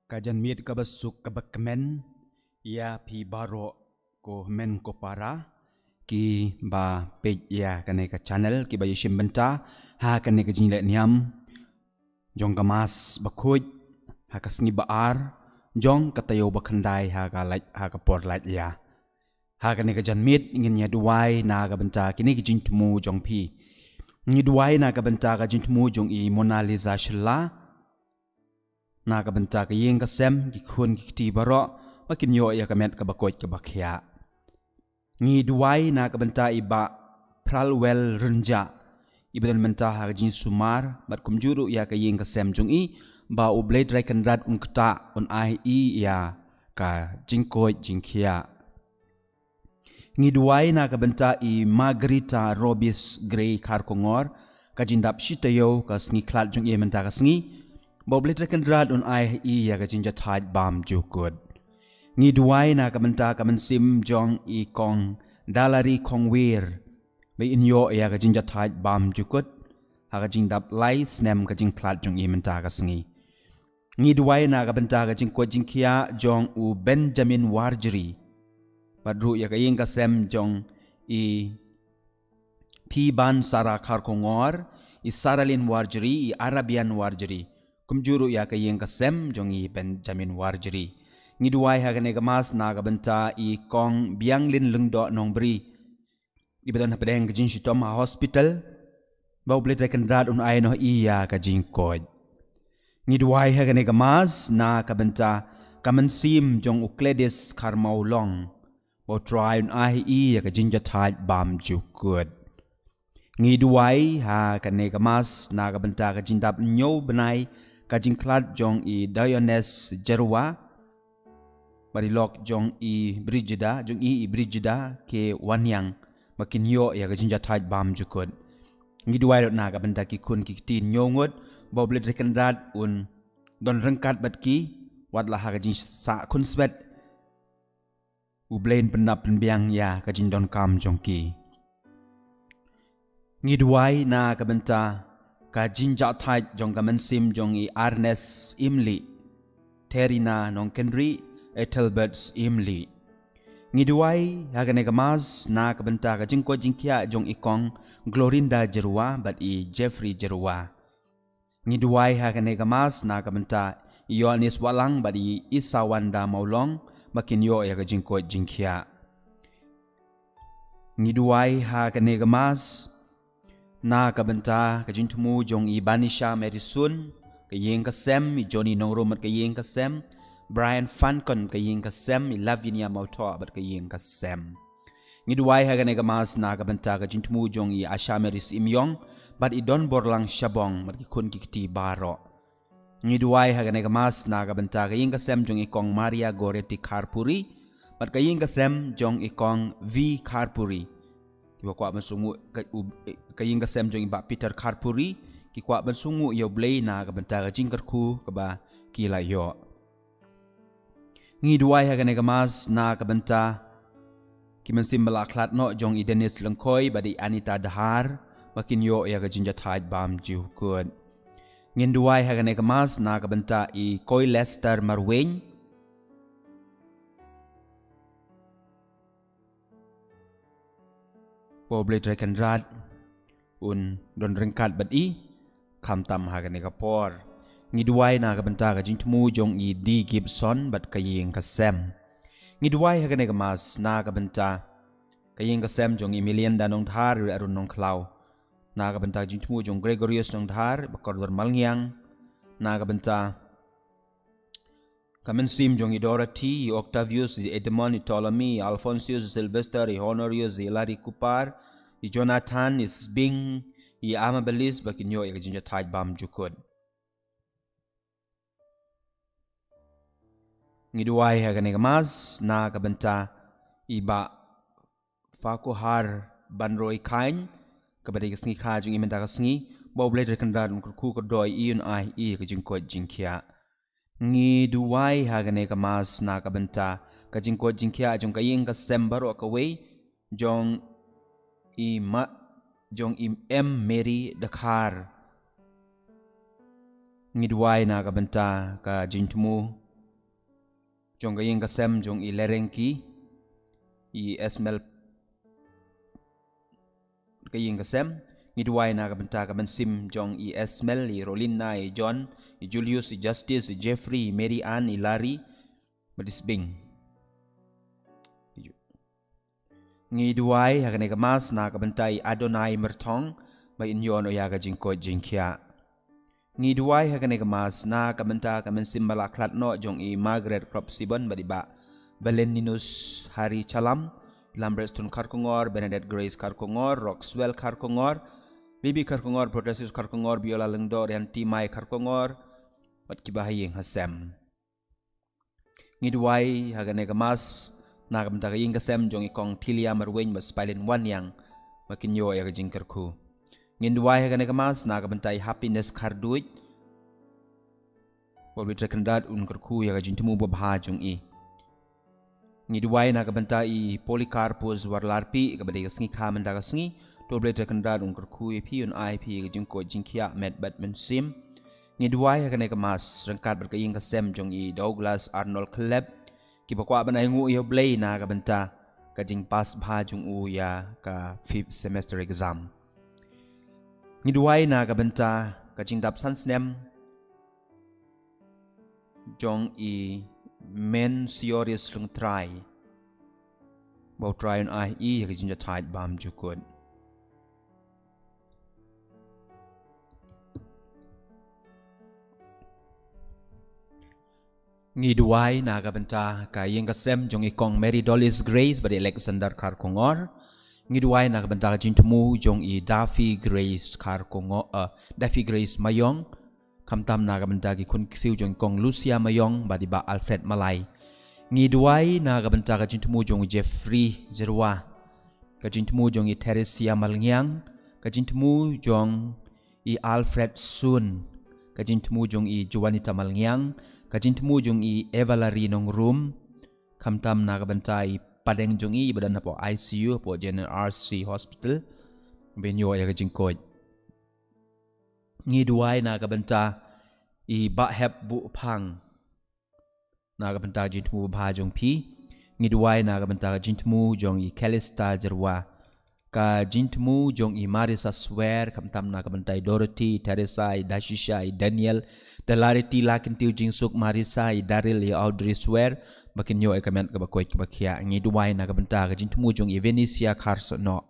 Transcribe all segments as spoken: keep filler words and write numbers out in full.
Ka janmiet kaba suk kaba kmen ïa phi baroh, ko hynmen ko para kiba peit ïa kane ka channel, kiba ïashim bynta ha kane ka jingleh niam jong ka Mass bakhuid ha ka sngi ba ar jong ka taïew ba khyndai ha ka lait, ha ka por lait ïa. Ha kane ka janmiet ngin ïa duwai na ka bynta kine ki jingthmu jong phi. Ngi duwai na ka bynta ka jingthmu jong i Mona Lisa Shylla, na ka bynta ka ïing ka sem, ki khun ki kti baroh ba kin ïoh ïa ka met kaba koit kaba khiah. Ngi duwai na ka bynta i Bah Pralwell Rynjah, iba don mynta ha ka jingsumar, bad kumjuh ruh ïa ka ïing ka sem jong i, ba U Blei Trai Kynrad un ktah, un ai i ïa ka jingkoit jingkhiah. Ngi duwai na ka bynta i Margarita Robis Gray Kharkongor, ka jingdap shi taïew ka sngi khlad jong i mynta ka sngi, ba U Blei Trai Kynrad un ai i ïa ka jingjahthait bymjukut. Ngi duwai na ka bynta ka mynsiem jong i Kong Dalari Khongwir, ba in ïoh ïa ka jingjahthait bymjukut ha ka jingdap lai snem ka jingkhlad jong i mynta ka sngi. Ngi duwai na ka bynta ka jingkoit jingkhiah jong u Benjamin Warjri, bad ruh ïa ka ïing ka sem jong i Phiban Sarah Kharkongor, i Saralin Warjri, i Arabian Warjri, kumjuh ruh ïa ka ïing ka sem jong i Benjamin Warjri. Ngi duwai ha kane ka Mass na ka bynta i Kong Bianglin Lyngdoh Nongbri, iba don hapdeng ka jingshitom ha hospital, ba U Blei Trai Kynrad un ai noh i ïa ka jingkoit. Ngi duwai ha kane ka Mass na ka bynta ka mynsiem jong u Kledis Kharmawlong, ba U Trai un ai i ïa ka jingjahthait bymjukut. Ngi duwai ha kane ka Mass na ka bynta ka jingdap hynñiew bnai ka jingkhlad jong i Diones Jerwa, bad i lok jong i Brigida, jong i, i Brigida K Wanniang, ba kin ïoh ïa ka jingjahthait bymjukut. Ngi duwai ruh na ka bynta ki khun ki kti hynñiew ngut, ba U Blei Trai Kynrad un don ryngkat bad ki, wat la ha ka jingsah khunswet, U Blei un pyndap pynbiang ïa ka jingdonkam jong ki. Ngi duwai na ka bynta ka jingjahthait jong ka mynsiem jong i Arnes Imli, Terina Nongkynrih, Ethelbert Imli. Ngi duwai ha kane ka Mass na ka bynta ka jingkoit jingkhiah jong i Kong Glorinda Jerwa bad i Jeffrey Jerwa. Ngi duwai ha kane ka Mass na ka bynta i Ïoannis Wahlang bad i Isawanda Mawlong, ba kin ïoh ïa ka jingkoit jingkhiah. Ngi duwai ha kane ka Mass na ka bynta ka jingthmu jong i Banisha Merisun, ka ïing ka sem, i Johnny Nongrum bad ka ïing ka sem, Brian Fankon ka ïing ka sem, i Lavinia Mawthoh bad ka ïing ka sem. Ngi duwai ha kane ka Mass na ka bynta ka jingthmu jong i Asha Mary Syiemiong bad i Donborlang Shabong bad ki khun ki kti baroh. Ngi duwai ha kane ka Mass na ka bynta ka ïing ka sem jong i Kong Maria Goretti Kharpuri bad ka ïing ka sem jong i Kong V Kharpuri. Kiba kwah ban sngewnguh ka, u, ka ïing ka sem jong i Bah Peter Kharpuri, ki kwah ban sngewnguh ïa U Blei na ka bynta ka jingkyrkhu kaba ki la ïoh. Ngi duwai ha kane ka Mass na ka bynta ki mynsiem ba la khlad noh jong i Dennis Lyngkhoi bad i Anita Dhar, ba kin ïoh ïa ka jingjahthait bymjukut. Ngin duwai ha kane ka Mass na ka bynta i Koi Lester Marwein, ba U Blei Trai Kynrad un don ryngkat bad i, khamtam ha kane ka por. Ngi duwai na ka bynta ka jingthmu jong i D Gibson bad ka ïing ka sem. Ngi duwai ha kane ka Mass na ka bynta ka ïing ka sem jong i Melinda Nongdhar, i Arun Nongkhlaw. Na ka bynta ka jingthmu jong Gregorius Nongdhar, ba kordor Malngiang. Na ka bynta ka mynsiem jong i Dorothy, i Octavius, i Edmund, i Ptolemy, i Alphonsus, i Sylvester, i Honorius, i Larry Cooper, i Jonathan, i Sbing, i Amabilis, ba kin ïoh ïa ka jingjahthait bymjukut. Ngi duwai ha kane ka Mass na ka bynta i Bah Farquhar Banroi Chyne, kaba dei ka sngi kha jong i mynta ka sngi, ba U Blei Trai Kynrad un kyrkhu kyrdoh ïa i, un ai ïa i ka jingkoit jingkhiah. Ngi duwai ha kane ka Mass na ka bynta ka jingkoit jingkhiah jong ka ïing ka sem baroh kawei, jong i Ma, jong i M Mary Dkhar. Ngi duwai na ka bynta ka jingthmu jong ka ïing ka sem jong i Lerengki, i Esmel, ka ïing ka sem. Ngi duwai na ka bynta ka mynsiem jong i Esmel, i Rolina, i John, i Julius, i Justice, i Jeffrey, i Mary Ann, i Larry, bad i Sbing. Ngi duwai ha kane ka mass na ka bynta i Adonai Myrthong, ba in ïoh noh ïa ka jingkoit jingkhiah. Ngi duwai ha kane ka mass na ka bynta ka mynsiem ba la khlad noh jong i Margaret Kropsibon bad i Bah Beleninus Hari Chalam, Lambert Stone Kharkongor, Bernadette Grace Kharkongor, Roxwell Kharkongor, Bibi Kharkongor, Protasius Kharkongor, Biola Lyngdoh, Rianti Mai Kharkongor, bad kiba ha ïing ha sem. Ngi duwai ha kane ka mass na ka bynta ka ïing ka sem jong i Kong Tilia Marweiñ bad Spailin Wanniang, ba kin ïoh ïa ka jingkyrkhu. Ngi duwai ha kane ka mass na ka bynta i Happiness Kharduid, ba U Blei Trai Kynrad un kyrkhu ïa ka jingthmu babha jong i. Ngi duwai na ka bynta i Polycarpus Warlarpi, kaba dei ka sngi kha mynta ka sngi, to U Blei Trai Kynrad un kyrkhu ïa phi, un ai phi ïa ka jingkoit jingkhiah met bad mynsiem. Ngi duwai ha kane ka mass ryngkat bad ka ïing ka sem jong i Douglas Arnold Khlep, kiba kwah ban ainguh ïa U Blei na ka bynta ka jingpass bha jong u ïa ka fifth semester exam. Ngi duwai na ka bynta ka jingdap san snem jong i Mencius Lyngtrai, ba U Trai un ai ïa ka jingjahthait bymjukut. Ngi duwai na ka bynta ka ïing ka sem jong i Kong Mary Dollis Grace bad i Alexander Kharkongor. Ngi duwai na ka bynta ka jingthmu jong i Daffy Grace Kharkongor, eh, Daffy Grace Mayong. Khamtam na ka bynta ki khun ki ksiew jong i Kong Lucia Mayong bad i Bah Alfred Malai. Ngi duwai na ka bynta ka jingthmu jong i Jeffrey Jyrwa, ka jingthmu jong i Theresia Malngiang, ka jingthmu jong i Alfred Sun, ka jingthmu jong i Juanita Malngiang, ka jingthmu jong i Evalari Nongrum, khamtam na ka bynta i padeng jong i ba don hapoh I C U, hapoh General R C Hospital, ba in ïoh ïa ka jingkoit. Ngi duwai na ka bynta i Bah Hep Buhphang, na ka bynta ka jingthmu babha jong phi. Ngi duwai na ka bynta ka jingthmu jong i Kalista Jyrwa, ka jingthmu jong i Marisa Swer, khamtam na ka bynta i Dorothy, i Teresa, i Dashisha, i Daniel, Dalariti Lakintiew Jingsuk, Marisa, i Daryl, i Audrey Swer, ba kin ïoh ïa ka met kaba koit kaba khiah. Ngi duwai na ka bynta ka jingthmu jong i Venetia Kharsohnoh,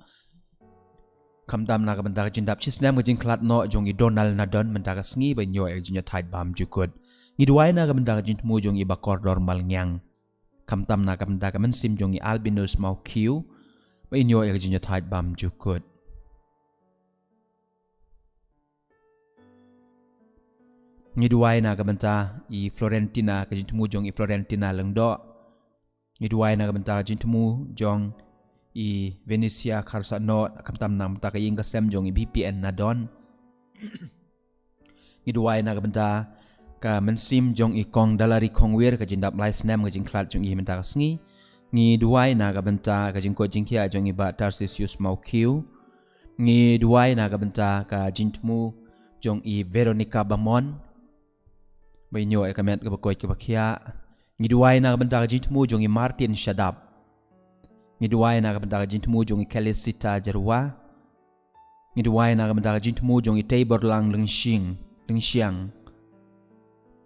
khamtam na ka bynta ka jingdap shi snem ka jingkhlad noh jong i Donald Nadon mynta ka sngi, ba in ïoh ïa ka jingjahthait bymjukut. Ngi duwai na ka bynta ka jingthmu jong i Bah Kordor Malngiang, khamtam na ka bynta ka mynsiem jong i Albinus Mawkiew, ba in ïoh ïa ka jingjahthait bymjukut. Ngi duwai na ka bynta i Florentina, ka jingthmu jong i Florentina Lyngdoh. Ngi duwai na ka bynta ka jingthmu jong i Venetia Kharsohnoh, khamtam na ka bynta ka ïing ka sem jong i B P N Nadon. Ngi duwai na ka bynta ka mynsiem jong i Kong Dalari Khongwir, ka jingdap lai snem ka jingkhlad jong i mynta ka sngi. Ngi duwai na ka bynta ka jingkoit jingkhiah jong i Bah Tarsisius Mawkiew. Ngi duwai na ka bynta ka jingthmu jong i Veronica Bamon, ba in ïoh ïa ka met kaba koit kaba khiah. Ngi duwai na ka bynta ka jingthmu jong i Martin Shadap. Ngi duwai na ka bynta ka jingthmu jong i Kelisita Jyrwa. Ngi duwai na ka bynta ka jingthmu jong i Teiborlang Lyngshing, Lyngshiang.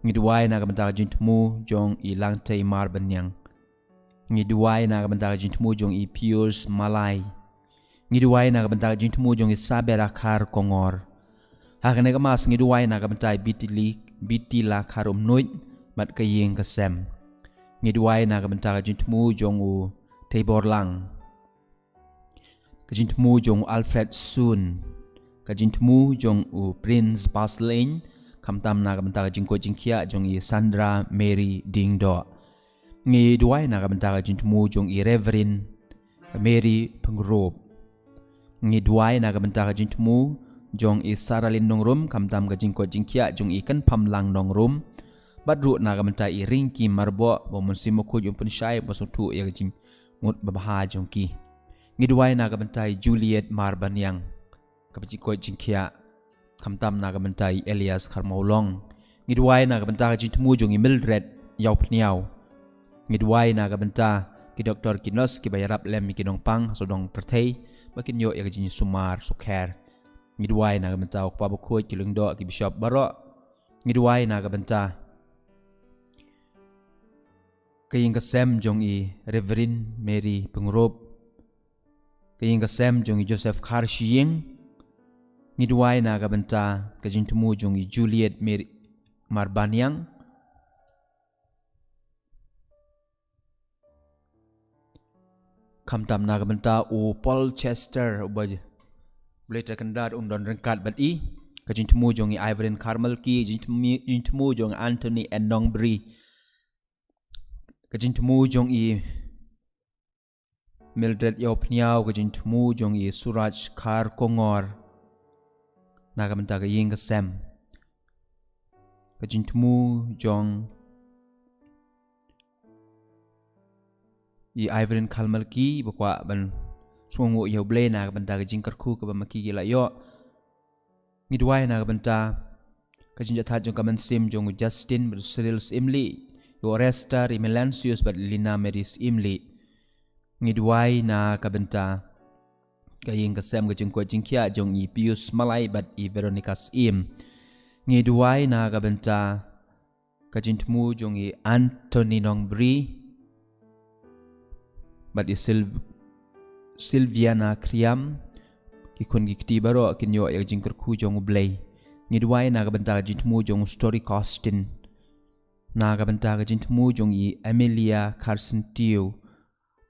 Ngi duwai na ka bynta ka jingthmu jong i Langtei Marbaniang. Ngi duwai na ka bynta ka jingthmu jong i Pius Malai. Ngi duwai na ka bynta ka jingthmu jong i Sabera Kharkongor. Ha kane ka mass ngi duwai na ka bynta i Bitili, Bitila Kharumnuid bad ka ïing ka sem. Ngi duwai na ka bynta ka jingthmu jong u Teiborlang, ka jingthmu jong u Alfred Sun, ka jingthmu jong u Prince Baslin, khamtam na ka bynta ka jingkoit jingkhiah jong i Sandra Mary Dingdoh. Ngi duwai na ka bynta ka jingthmu jong i Reverend Mary Pyngrope. Ngi duwai na ka bynta ka jingthmu jong i Saralin Nongrum, khamtam ka jingkoit jingkhiah jong i Kynphamlang Nongrum. Bad ruh na ka bynta i Ringki Marbok, ba u Mynsiem Bakhuid un pynshai, ba sngewthuh ïa ka jingmut babha jong ki. Ngi duwai na ka bynta i Juliet Marbaniang, kaba jingkoit jingkhiah, khamtam na ka bynta i Elias Kharmawlong. Ngi duwai na ka bynta ka jingthmu jong i Mildred Ïawphniaw, Ngi duwai na ka bynta ki doktor ki nurse kiba ïarap lem ïa ki nongpang ha sawdong pyrthei ba kin ïoh ïa ka jingsumar sukher. Ngi duwai na ka bynta u Kpa Bakhuid, ki lyngdoh, ki bishop baroh. Ngi duwai na ka bynta ka ïing ka sem jong i Reverend Mary Pyngrope, ka ïing ka sem jong i Joseph Kharshiing. Ngi duwai na ka bynta ka jingthmu jong i Juliet Mary Marbaniang. Khamtam na ka bynta u Paul Chester, uba Blei Trai Kynrad un don ryngkat bad i. Ka jingthmu jong i Ivorin Kharmalki, jingthmu, jingthmu jong Anthony N Nongbri. Ka jingthmu jong i Mildred Ïawphniaw, ka jingthmu jong i Suraj Kharkongor na ka bynta ka ïing ka sem. Ka jingthmu jong i Ivorin Kharmalki, ba kwah ban sngewnguh ïa u Blei na ka bynta ka jingkyrkhu kaba ma ki ki la ïoh. Ngi duwai na ka bynta ka jingjahthait jong ka mynsiem jong u Justin bad u Cyril Syiemlieh, u Orester, i Melansius bad Lina Mary Syiemlieh. Ngi duwai na ka bynta ka ïing ka sem, ka jingkoit jingkhiah jong i Pius Malai bad i Veronica Syiem. Ngi duwai na ka bynta ka jingthmu jong i Anthony Nongbri bad i Sil-, Silviana Khriam. Ki khun ki kti baroh kin ïoh ïa ka jingkyrkhu jong u Blei. Ngi duwai na ka bynta ka jingthmu jong u Story Costin, na ka bynta ka jingthmu jong i Amelia Kharsyntiew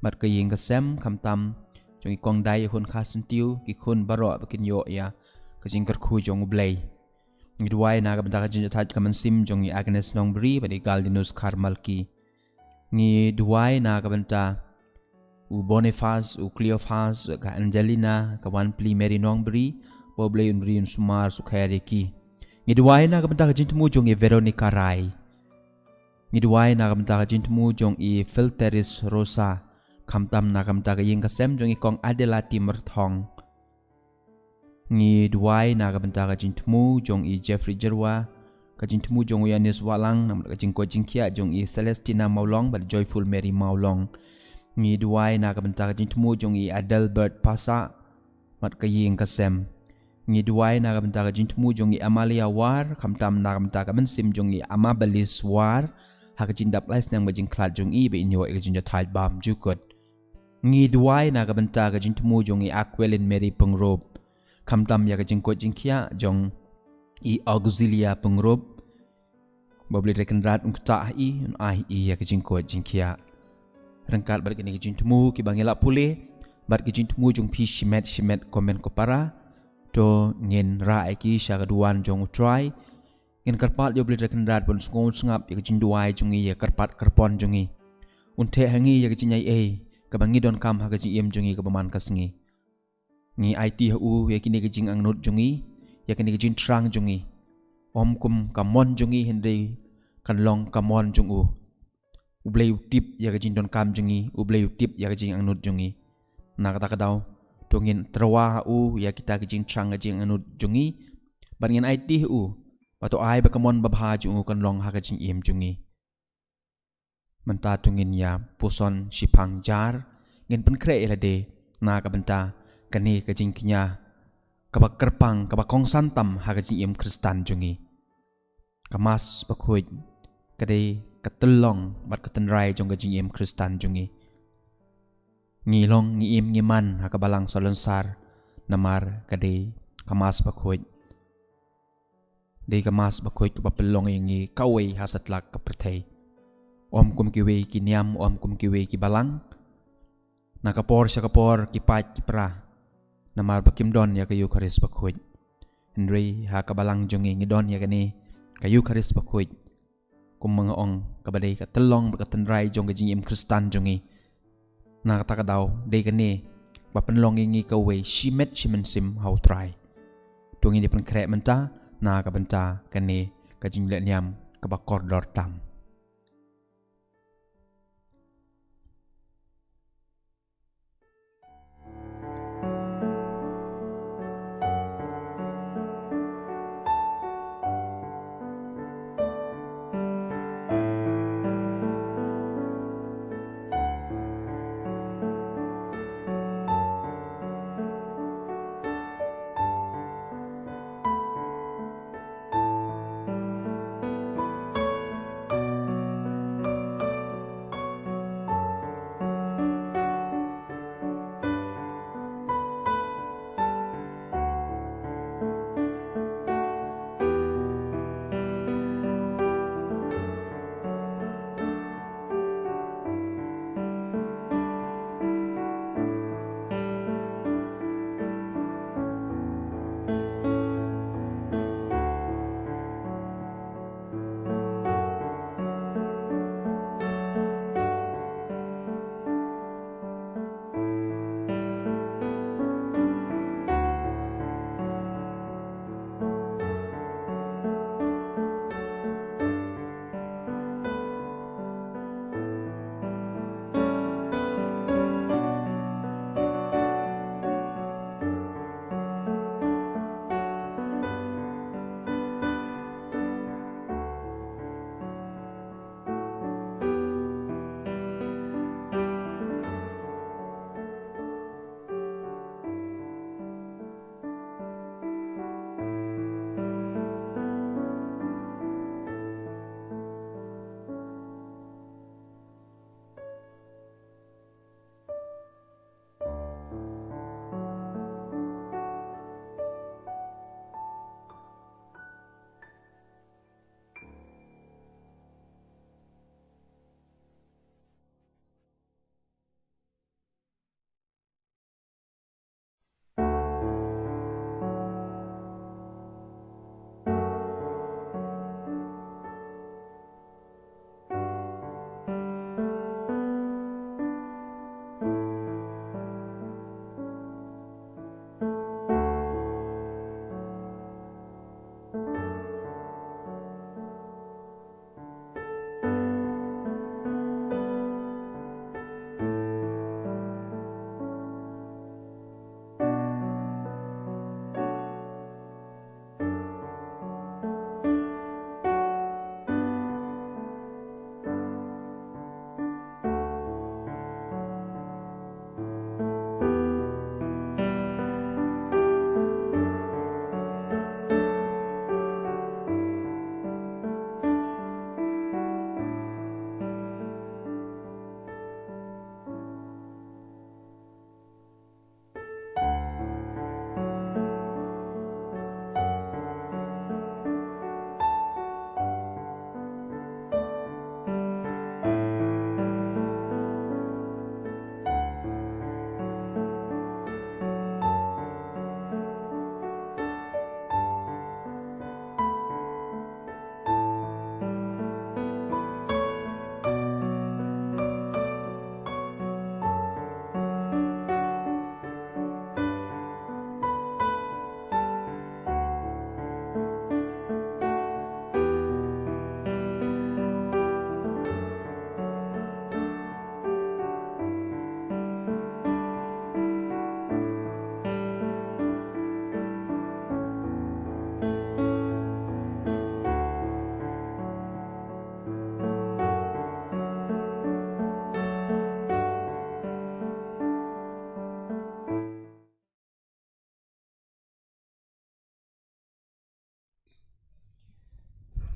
bad ka ïing ka sem, khamtam jong i Kong Dai Hun Kharsyntiew, ki khun baroh ba kin ïoh ïa ka jingkyrkhu jong u Blei. Ngi duwai na ka bynta ka jingjahthait ka mynsiem jong i Agnes Nongbri bad i Galdinus Kharmalki. Ngi duwai na ka bynta u Boniface, u Cleophas, ka Angelina, ka Wanpli Mary Nongbri, ba u Blei un ri un sumar sukher ïa ki. Ngi duwai na ka bynta ka jingthmu jong i Veronica Rai. Ngi duwai na ka bynta ka jingthmu jong i Filteris Rosa, khamtam na ka bynta ka ïing ka sem jong i Kong Adelati Myrthong. Ngi duwai na ka bynta ka jingthmu jong i Jeffrey Jyrwa, ka jingthmu jong u Yanis Wahlang, namar ka jingkoit jingkhiah jong i Celestina Mawlong bad Joyful Mary Mawlong. Ngi duwai na ka bynta ka jingthmu jong i Adelbert Pasa bad ka ïing ka sem. Ngi duwai na ka bynta ka jingthmu jong i Amalia War, khamtam na ka bynta ka mynsiem jong i Amabilis War, ha ka jingdap lai snem ka jingkhlad jong i, ba in ïoh ïa ka jingjahthait bymjukut. Ngi duwai na ka bynta ka jingthmu jong i Aquilin Mary Pyngrope, khamtam ïa ka jingkoit jingkhiah jong i Auxilia Pyngrope, ba u Blei Trai Kynrad un ktah ha i, un ai ha i ïa ka jingkoit jingkhiah. Ryngkat bad kine ki jingthmu kiba ngi la pule, bad ki jingthmu jong phi shimet shimet ko hynmen ko para, to ngin rah ïa ki sha ka duwan jong u Trai. Ngin kyrpad ïa u Blei Trai Kynrad ban sngewsngap ïa ka jingduwai jong ngi, ïa ka kyrpad kyrpon jong ngi. Un theh ha ngi ïa ka jingaiei kaba ngi donkam ha ka jingim jong ngi kaba man ka sngi. Ngi aiti ha u ïa kine ki jingangnud jong ngi, ïa kine ki jingthrang jong ngi. Ym kum ka mon jong ngi hynrei kan long ka mon jong u. U Blei u tip ïa ka jingdonkam jong ngi, u Blei u tip ïa ka jingangnud jong ngi. Na kata ka daw, to ngin tyrwa ha u ïa kita ki jingthrang, ka jingangnud jong ngi. Bad ngin aiti ha u ba to ai ba ka mon babha jong u kan long ha ka jingim jong ngi. Mynta to ngin ïa puson shiphang jar, ngin pynkhreh ïa lade na ka bynta kane ka jingkñia kaba kyrpang, kaba kongsan tam ha ka jingim Khristan jong ngi. Ka Mass Bakhuid ka dei ka tyllong bad ka tynrai jong ka jingim Khristan jong ngi. Ngi long, ngi im, ngi man ha ka balang salonsar namar ka dei ka Mass Bakhuid. Dei ka Mass Bakhuid kaba pynlong ïa ngi kawei ha satlak ka pyrthei. Ym kum kiwei ki niam, ym kum kiwei ki balang. Na ka por sha ka por ki pait ki pra, namar ba kim don ïa ka Eukharist Bakhuid. Hynrei ha ka balang jong ngi, ngi don ïa kane ka Eukharist Bakhuid, kum ma nga ong, kaba dei ka tyllong bad ka tynrai jong ka jingim Khristan jong ngi. Na kata ka daw, dei kane ba pynlong ïa ngi kawei shimet shi mynsiem ha u Trai. To ngin ïa pynkhreh mynta na ka bynta kane ka jingleh niam kaba kordor tam.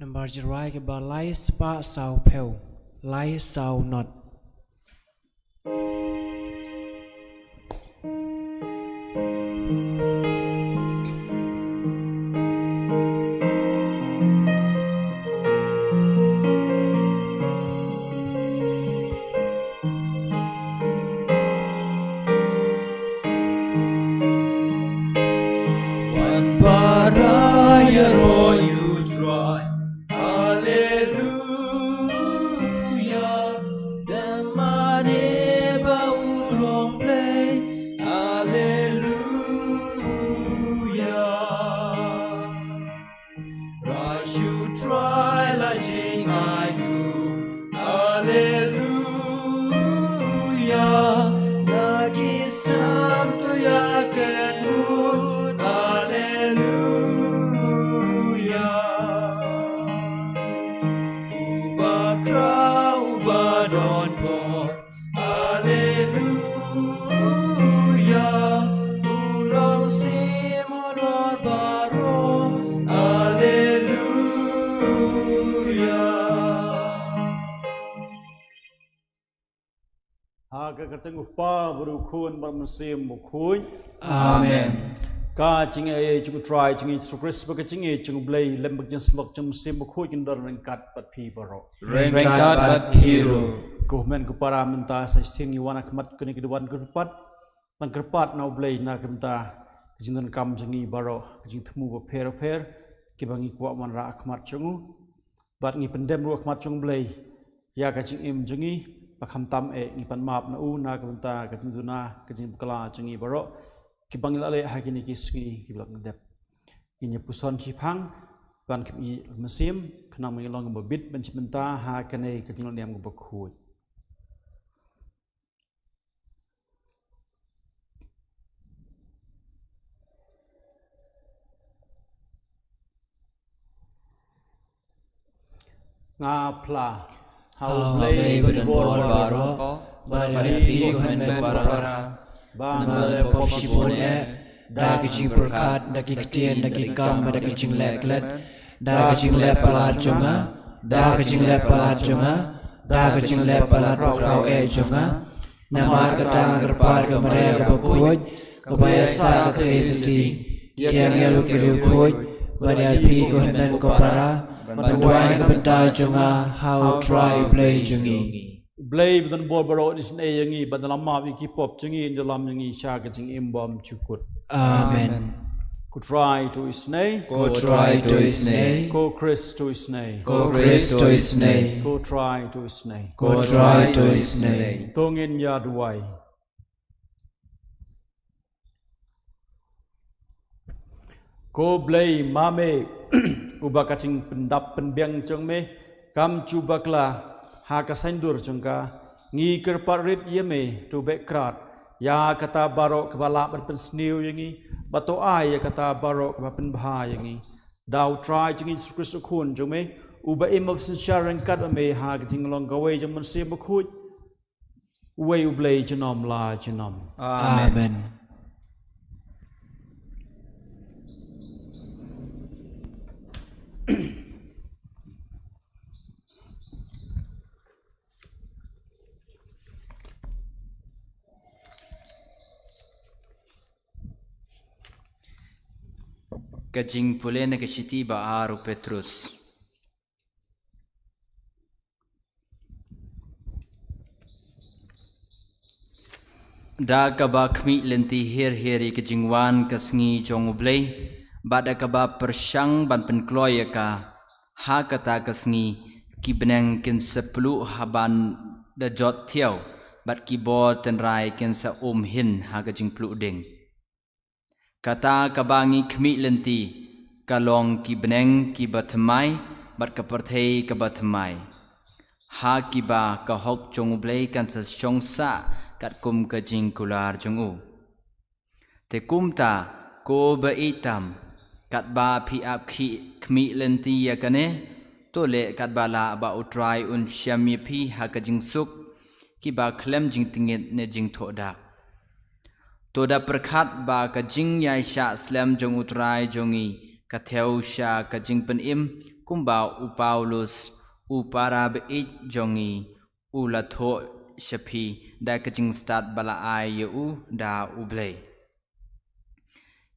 Nambar jingrwai kaba lai spah saw phew, lai saw not. Wan para ïaroh ïa U Trai. Haleluya. Da mane ba u long Blei. Haleluya. Ruh shu Trai la jingainguh. Haleluya. La ki sam tu ïa ka ruh. Haleluya. Uba khraw uba don bor. Haleluya. U long sim u don baroh. Haleluya. Ha ka kyrteng U Kpa bad U Khun bad U Mynsiem Bakhuid. Amen. Ka jingaiei jong U Trai jong ngi Jisu Khrist bad ka jingaiei jong U Blei lem bad ka jingsuk jong U Mynsiem Bakhuid kin don ryngkat bad phi baroh. Ryngkat bad phi ruh. Ko hynmen ko para mynta sa shisien ngi wan ha khmat kane ka duwan kyrpad. Ban kyrpad na U Blei na ka bynta ka jingdonkam jong ngi baroh, ka jingthmu bapher bapher kiba ngi kwah wanrah ha khmat jong u. Bad ngi pyndem ruh ha khmat jong U Blei ïa ka jingim jong ngi, ba khamtam eh ngi pan map na u na ka bynta ka jingduna ka jingbakla jong ngi baroh kiba ngi la leh ha kine ki sngi kiba la dep. Ngin ïa puson shiphang ban khmih mynsiem khnang ba ngin long kiba bit ban shim bynta ha kane ka jinglong niam kaba khuid. Nga phla ha U Blei ba don bor baroh, bad ïa phi ko hynmen ko para, ba nga la pop shibun eh, da ka jingpyrkhat, da ki ktien, da ki kam, da ka jingleh klet, da ka jingleh palat jong nga, da ka jingleh palat jong nga, da ka jingleh palat bakhraw eh jong nga. Namar kata nga kyrpad ka Maria kaba khuid, kaba ïasah ka Khrist, ïa ki angel bad ki riewkhuid, bad ïa phi ko hynmen ko para, ban duwai na ka bynta jong nga ha U Trai U Blei jong ngi. U Blei ba don bor baroh un isynei ïa ngi, bad un ïalam map ïa ki pop jong ngi, un ïalam ïa ngi sha ka jingim bymjukut. Amen. Ko Trai to isynei. Ko Trai to isynei. Ko Khrist to isynei. Ko Khrist to isynei. Ko Trai to isynei. Ko Trai to isynei. To ngin ïa duwai. Ko Blei ma me, uba ka jingpyndap pynbiang jong me kam ju bakla ha ka saiñdur jong ka, ngi kyrpad rit ïa me, to beh krad ïa kata baroh kaba lah ban pynsniew ïa ngi, bad to ai ïa kata baroh kaba pynbha ïa ngi. Da U Trai jong ngi Jisu Khrist U Khun jong me, uba im bad synshar ryngkat bad me ha ka jinglong kawei jong U Mynsiem Bakhuid, uwei U Blei junom la junom. Amen. Amen. Ka jingpule na ka shithi ba ar u Petrus. Da kaba khmih lynti her her ïa ka jingwan ka sngi jong U Blei, bad da kaba pyrshang ban pynkloi ïa ka, ha kata ka sngi, ki bneng kin sa pluh ha ban da jot thiaw, bad ki bor tynrai kin sa um hin ha ka jingpluh ding. Kata kaba ngi khmih lynti, ka long ki bneng kiba thymmai, bad ka pyrthei kaba thymmai. Ha kiba ka hok jong U Blei kan sa shong sah katkum ka jingkular jong u. Te kumta, ko ba ïeit tam, katba phi ap khmih lynti ïa kane, to leh katba lah ba U Trai un shem ïa phi ha ka jingsuk, kiba khlem jingtngit ne jingthoh dak. To da pyrkhat ba ka jingïaishah slem jong U Trai jong ngi ka thew sha ka jingpynim kumba u Paulus u para baieit jong ngi u la thoh sha phi da ka jingstad ba la ai ïa u da U Blei.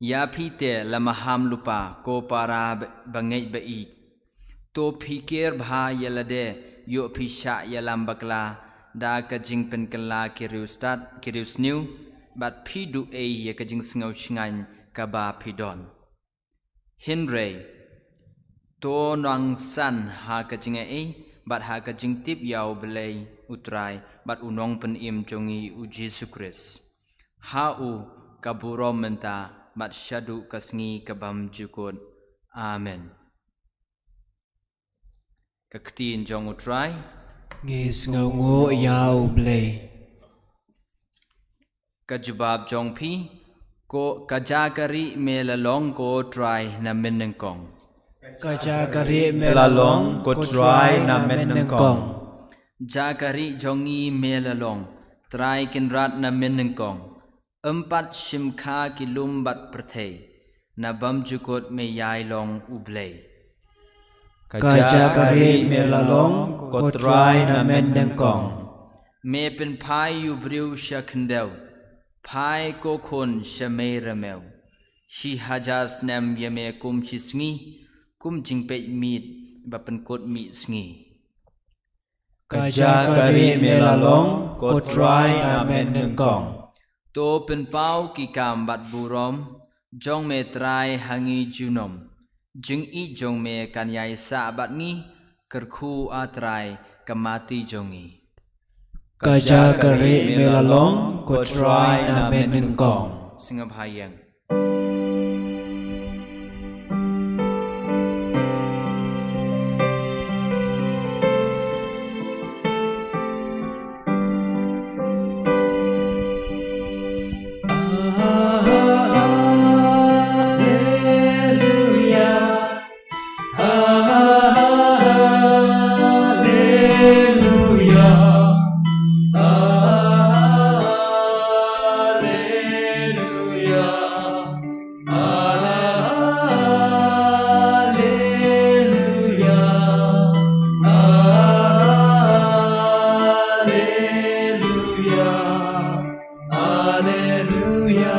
Ïa phi te la maham lypa ko para bangeit baieit. To phi ker bha ïa lade, ïoh phi shah ïalam bakla da ka jingpynkylla ki riewstad ki riewsniew, bad phi duh ei ïa ka jingsngew shngaiñ kaba phi don. Hynrei to nang san ha ka jingai bad ha ka jingtip ïa U Blei U Trai bad U Nongpynim jong ngi U Jisu Khrist. Ha u ka burom mynta bad shaduh ka sngi ka bymjukut. Amen. Ka ktien jong U Trai. Ngi sngewnguh ïa U Blei. Ka jubab jong phi, ko ka ja ka ri me la long ko Trai na mynnyngkong. Ka ja ka ri me la long ko Trai na mynnyngkong. Ja ka ri jong ngi me la long Trai Kynrad na mynnyngkong. Ym pat shimkha ki lum bad pyrthei, na bymjukut me ïai long U Blei. Ka ja ka ri me la long ko Trai na mynnyngkong. Me pynphai ïa u briew sha khyndew, phai ko khun sha mei ramew. Shi hajar snem ïa me kum shi sngi, kum jingpeit miet ba pynkut mih sngi. Ka ja ka ri me la long ko Trai na mynnyngkong. To pynpaw ki kam bad burom jong me Trai ha ngi junom. Jingïeit jong me kan ïai sah bad ngi, kyrkhu A Trai ka mati jong ngi. Ka ja ka ri me la long ko Trai na mynnyngkong. Sngap ha ïing. Alleluia. Alleluia. Alleluia. Alleluia. Alleluia. Alleluia.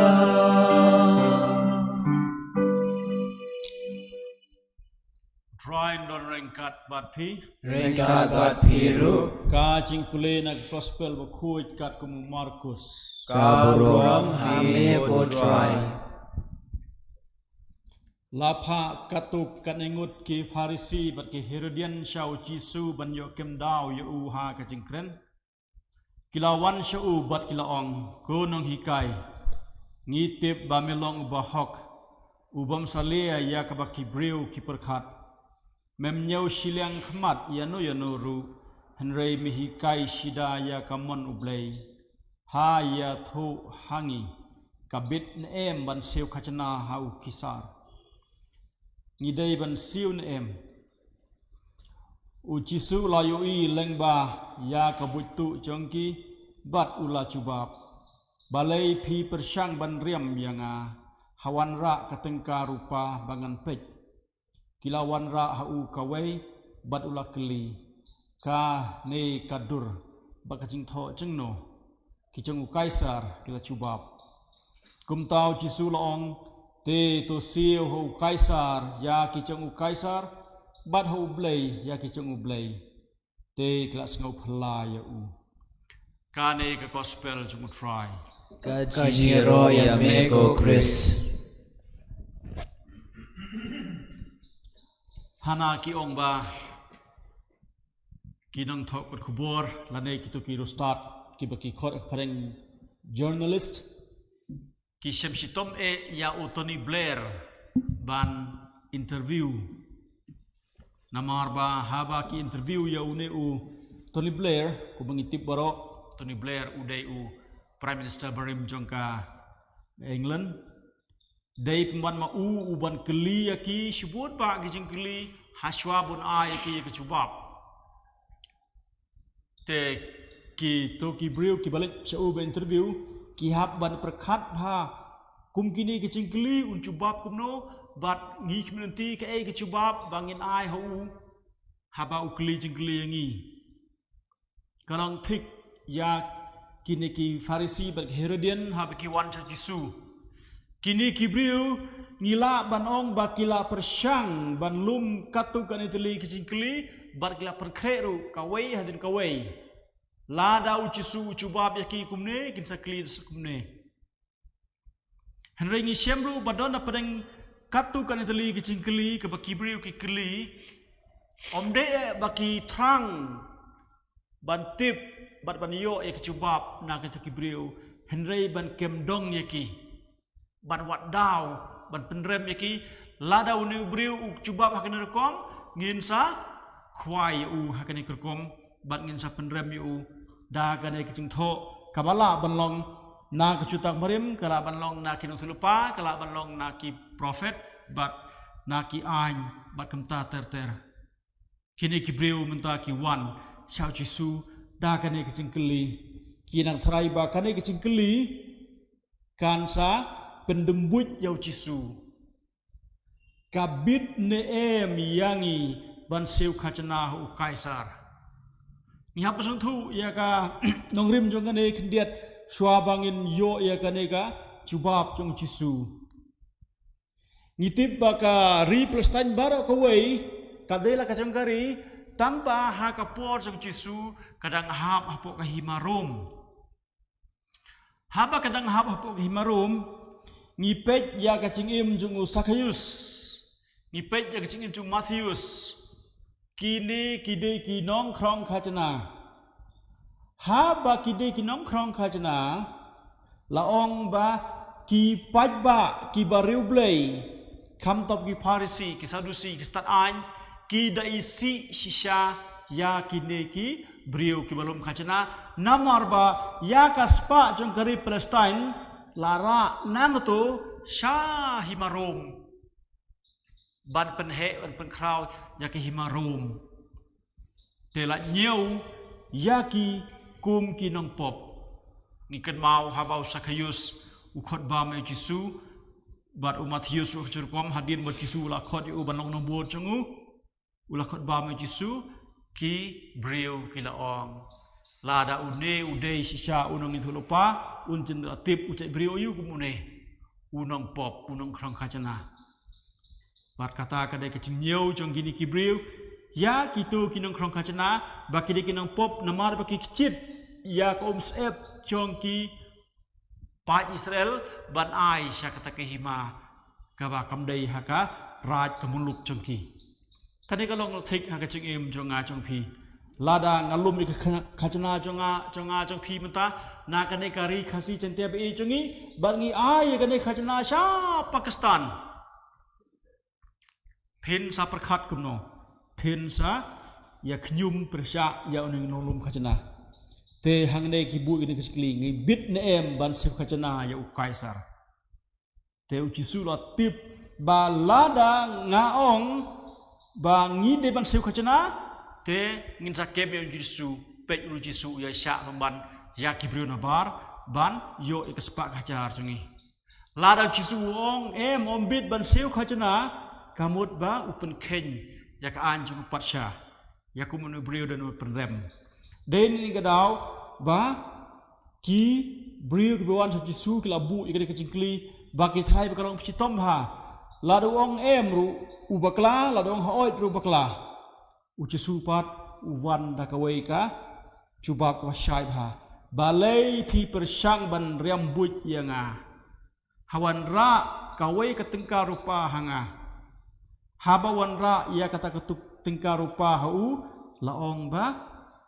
Trai un don ryngkat bad phi. Ryngkat bad phi ruh. Ka jingpule na ka Gospel bakhuid katkum u Markus. Ka burom ha me ko Trai. La phah katto katne ngut ki Pharisi bad ki Herodian sha u Jisu ban ïoh kim daw ïa u ha ka jingkren. Ki la wan sha u bad ki la ong, ko nonghikai, ngi tip ba me long u bahok, u bym salia ïa kaba ki briew ki pyrkhat. Mem ñiew shiliang khmat ïano ïano ruh, hynrei me hikai shida ïa ka mon U Blei. Ha ïathuh ha ngi, ka bit ne em ban siew khajna ha u Kaisar? Ngi dei ban siew ne em? U Jisu u la ïohi lyngba ïa ka buit tuh jong ki, bad u la jubab, balei phi pyrshang ban riam ïa nga? Ha wanrah ka tyngka rupa ba ngan peit. Ki la wanrah ha u kawei, bad u la kylli, kane ka dur bad ka jingthoh jongno? Ki jong u Kaisar, ki la jubab. Kumta u Jisu u la ong, te to siew ha u Kaisar ïa ki jong u Kaisar, bad ha U Blei ïa ki jong U Blei. Te ki la sngewphylla ïa u. Kane ka Gospel jong u Trai. Ka jingïaroh ïa me ko Khrist. Hana ki ong ba ki nongthoh kot khubor lane kito ki riewstad kiba ki khot ha ka phareng journalist, ki shem shitom eh ïa u Tony Blair ban interview. Namar ba haba ki interview ïa une u Tony Blair, kumba ngi tip baroh, Tony Blair u dei u Prime Minister barim jong ka England. Dei pynban ma u u ban kylli ïa ki shibun bah ki jingkylli, hashwa ban ai ïa ki ïa ka jubab. Te kito ki briew kiba leit sha u ban interview, ki hap ban pyrkhat bha kum kine ki jingkylli un jubab kumno, Bad ngi khmih lynti kaei ka jubab ba ngin ai ha u haba u kylli jingkylli ïa ngi. Ka long thik ïa kine ki Pharisi bad ki Herodian haba ki wan sha u Jisu. Kine ki briew ngi lah ban ong ba ki la pyrshang ban lum katto katne tylli ki jingkylli bad ki la pynkhreh ruh kawei hadien kawei. Lada u Jisu u jubab ïa ki kumne, kin sa kylli sa kumne. Hynrei ngi shem ruh ba don hapdeng katto katne tylli ki jingkylli kaba ki briew ki kylli, ym dei eh ba ki thrang ban tip bad ban ïoh ïa ka jubab na kita ki briew, hynrei ban kem dong ïa ki, ban wad daw, ban pynrem ïa ki. Lada une u briew u jubab ha kane rukom, ngin sa khwai ïa u ha kane ka rukom bad ngin sa pynrem ïa u da kane ka jingthoh kaba lah ban long na ka Jutang Barim, ka lah ban long na ki nongïathuhlypa, ka lah ban long na ki prophet bad na ki aiñ bad kumta ter ter. Kine ki briew mynta ki wan sha u Jisu da kane ka jingkylli. Ki nang tharai ba kane ka jingkylli kan sa pyndembuit ïa u Jisu. Ka bit ne em ïa ngi ban siew khajna ha u Kaisar? Ngi hap sngewthuh ïa ka nongrim jong kane khyndiat shuwa ba ngin ïoh ïa kane ka jubab jong u Jisu. Ngi tip ba ka ri Palestine baroh kawei ka dei la ka jong ka ri, tang ba ha ka por jong u Jisu ka dang hap hapoh ka hima Rom. Haba ka dang hap hapoh ka hima Rom, ngi peit ïa ka jingim jong u Sakhaius, ngi peit ïa ka jingim jong u Mathius. Kine ki dei ki nongkhrong khajna. Haba ki dei ki nongkhrong khajna, la ong ba ki paidbah kiba riewblei, khamtam ki Pharisi, ki Sadusi, ki stad aiñ, ki da isih shisha ïa kine ki briew kiba lum khajna, namar ba ïa ka spah jong ka ri Palestine la rah nangto sha hima Rom. Ban pynheh, ban pynkhraw ïa ka hima Rom. Te la ñiew ïa ki kum ki nongpop. Ngi kynmaw haba u Sakhaius u khot bam ïa u Jisu, bad u Mathius u jurkom hadien ba u Jisu u la khot ïa u ban long nongbud jong u. U la khot bam ïa u Jisu, ki briew ki la ong, lada une u dei shisha u nongïathuhlypa, un jin la tip u jait briew aïu kum une, u nongpop, u nongkhrong khajna. Bad kata ka dei ka jingñiew jong kine ki briew ïa kito ki nongkhrong khajna, ba ki dei ki nongpop namar ba ki kjit ïa ka umsyep jong ki paid Israel ban ai sha kata ka hima kaba kam dei ha ka raid ka muluk jong ki. Kane ka long thik ha ka jingim jong nga jong phi. Lada nga lum ïa ka khajna jong nga jong nga jong phi mynta na kane ka ri Khasi Jaiñtia ba ïeit jong ngi, bad ngi ai ïa kane ka khajna sha Pakistan. Phin sa pyrkhat kumno? Phin sa ïa khñium pyrshah ïa une u nonglum khajna. Te hangne ki buh ïa kane ka jingkylli, ngi bit ne em ban siew khajna ïa u Kaisar? Te u Jisu la tip ba lada nga ong ba ngi dei ban siew khajna, te ngin sa kem ïa u Jisu, peit u Jisu u ïaishah pynban ïa ki briew nabar ban ïoh ïa ka spah ka hajar jong ngi. Lada u Jisu u ong em, ym bit ban siew khajna, ka mut ba u pynkheiñ ïa ka aiñ jong u patsha, ïa kum une u briew don u pynrem. Dei na kane ka daw ba ki briew kiba wan sha u Jisu ki la buh ïa kane ka jingkylli ba ki tharai ba ka long shitom bha. Lada u ong em ruh u bakla, lada u ong haoid ruh u bakla. U Jisu pat u wan da kawei ka jubab kaba shai bha. Balei phi pyrshang ban riam buit ïa nga? Ha wanrah kawei ka tyngka rupa ha nga. Haba wanrah ïa kata ka tuk-, tyngka rupa ha u, la ong ba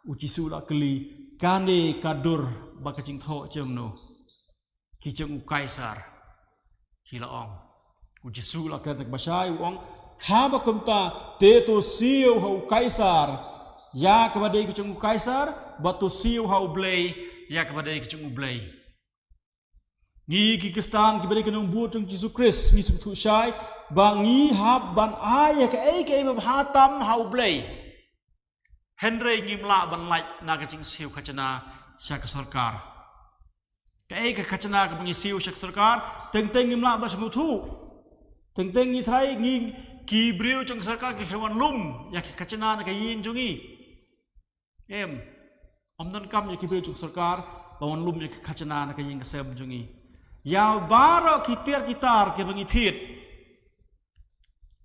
u Jisu la kylli, kane ka dur bad ka jingthoh jong no? Ki jong u Kaisar, ki la ong. U Jisu la kren kaba shai, u ong, haba kumta te to siew ha u Kaisar ïa kaba dei ki jong u Kaisar, bad to siew ha u Blei ïa kaba dei ki jong u Blei. Ngi ki Khristan kiba dei ki nongbud jong u Jisu Khrist, ngi sngewthuh shai ba ngi hap ban ai ïa kaei kaei ba bha tam ha u Blei. Hynrei ngim lah ban lait na ka jingsiew khajna sha ka sorkar. Kaei ka khajna kaba ngi siew sha ka sorkar, teng teng ngim lah ban sngewthuh. Teng teng ngi trai ngi ki briew jong sorkar ki wan lum ïa ki khajna na ka ïing jong ngi. Em, ym donkam ïa ki briew jong sorkar ba wan lum ïa ki khajna na ka ïing ka sem jong ngi. Ïa baroh ki tiar ki tar kiba ngi thied,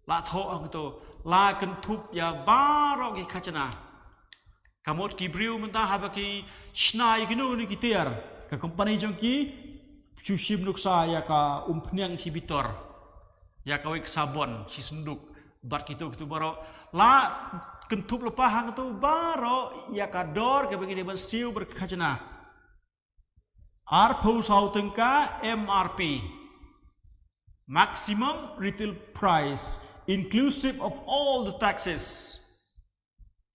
la thoh hangto, la kynthup ïa baroh ki khajna. Ka mut ki briew mynta haba ki shna ïa kino kino ki tiar, ka company jong ki shu shim nuksa ïa ka umphniang shibitor, ïa kawei ka sabon shi synduk, bad kito kito baroh, la kynthup lypa hangto baroh ïa ka dor kaba ngi dei ban siew bad ka khajna. Arphew saw tyngka M R P, maximum retail price, inclusive of all the taxes.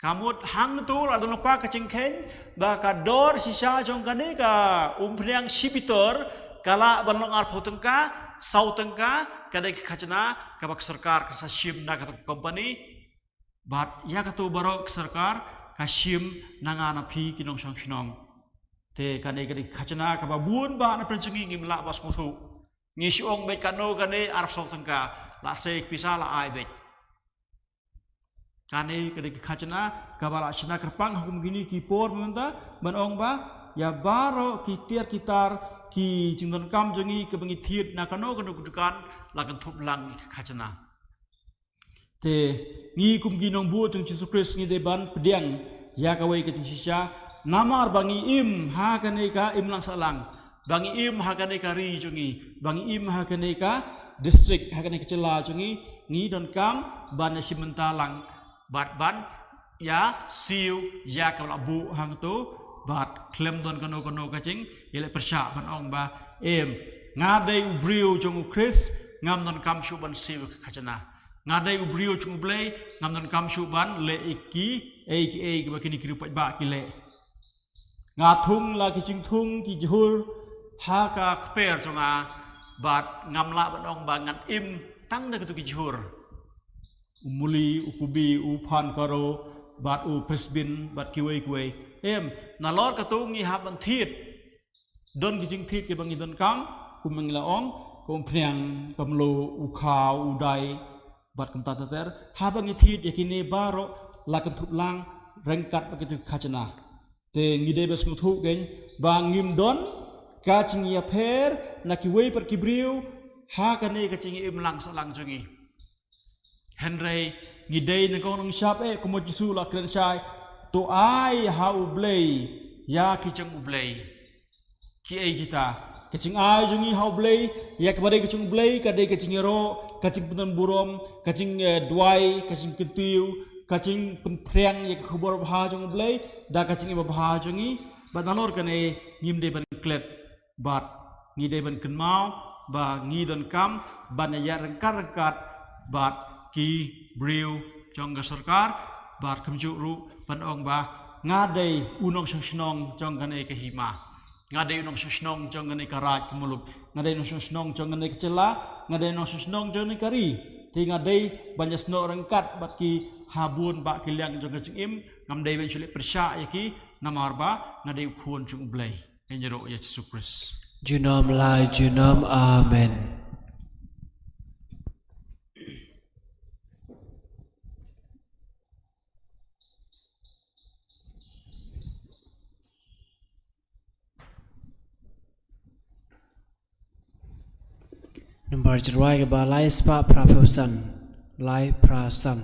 Ka mut hangto la don lypa ka jingkheiñ ba ka dor shisha jong kane ka umphniang shibitor ka lah ban long arphew tyngka, saw tyngka, ka dei ka khajna kaba ka sorkar ka sa shim na kata ka company. Bad ïa kato baroh ka sorkar ka shim na nga na phi ki nongshong shnong. Te kane ka dei ka khajna kaba bun ba na pyrshang ngi ngim lah ban sngewthuh. Ngi shu ong beit kano kane arphew saw tyngka, la sei pisa la ai beit. Kane ka dei ka khajna kaba la shna kyrpang ha kum kine ki por mynta ban ong ba ïa baroh ki tiar ki tar ki jingdonkam jong ngi kiba ngi thied na kano kano ka dukan la kynthup lang ïa ka khajna. Te ngi kum ki nongbud jong Jisu Khrist ngi dei ban pdiang ïa kawei ka jingshisha, namar ba ngi im ha kane ka imlang sahlang, ba ngi im ha kane ka ri jong ngi, ba ngi im ha kane ka district, ha kane ka jylla jong ngi, ngi donkam ban ïa shim bynta lang bad ban ïa siew ïa kaba la buh hangto, bad khlem don kano kano ka jingïaleh pyrshah ban ong ba em, nga dei u briew jong U Khrist, ngam donkam shuh ban siew ka khajna. Nga dei u briew jong U Blei, ngam donkam shuh ban leh ïa kiei kiei kiba kine ki riewpaidbah ki leh. Nga thung la ki jingthung ki jhur ha ka kper jong nga, bad ngam lah ban ong ba ngan im tang da kito ki jhur, u muli, u kubi, u phan karo, bad u french bean, bad kiwei kiwei. Em, nalor kato ngi hap ban thied. Don ki jingthied kiba ngi donkam, kum ngi la ong, ka umphniang, ka mluh, u khaw, u dai, bad kumta ter ter. Haba ngi thied ïa kine baroh la kynthup lang ryngkat bad kito ki khajna. Te ngi dei ban sngewthuh kein ba ngim don ka jingïapher na kiwei pat ki briew ha kane ka jingim lang sahlang jong ngi. Hynrei ngi dei nyngkong nyngshap eh, kumba Jisu la kren shai, to ai ha U Blei ïa ki jong U Blei kiei kita. Ka jingai jong ngi ha U Blei ïa kaba dei ka jong U Blei ka dei ka jingïaroh, ka jingpynduh burom, ka jing, eh, duwai, ka jingkyntiew, ka jingpynphriang ïa ka khubor babha jong U Blei da ka jingim babha jong ngi. Bad nalor kane ngim dei ban klet, bad ngi dei ban kynmaw ba ngi donkam ban ïaid ryngkat ryngkat bad ki briew jong ka sorkar, bad kumjuh ruh ban ong ba nga dei u nongshong shnong jong kane ka hima, nga dei u nongshong shnong jong kane ka raid ka muluk, nga dei u nongshong shnong jong kane ka jylla, nga dei u nongshong shnong jong kane ka ri. Te nga dei ban ïasnoh ryngkat bad ki ha bun bah ki liang jong ka jingim, ngam dei ban shu leh pyrshah ïa ki, namar ba nga dei u khun jong U Blei. Ïa ngi ruh ïa Jisu Khrist. Junom lai junom, amen. Nambar jingrwai kaba lai spah phra phew san, lai phra san.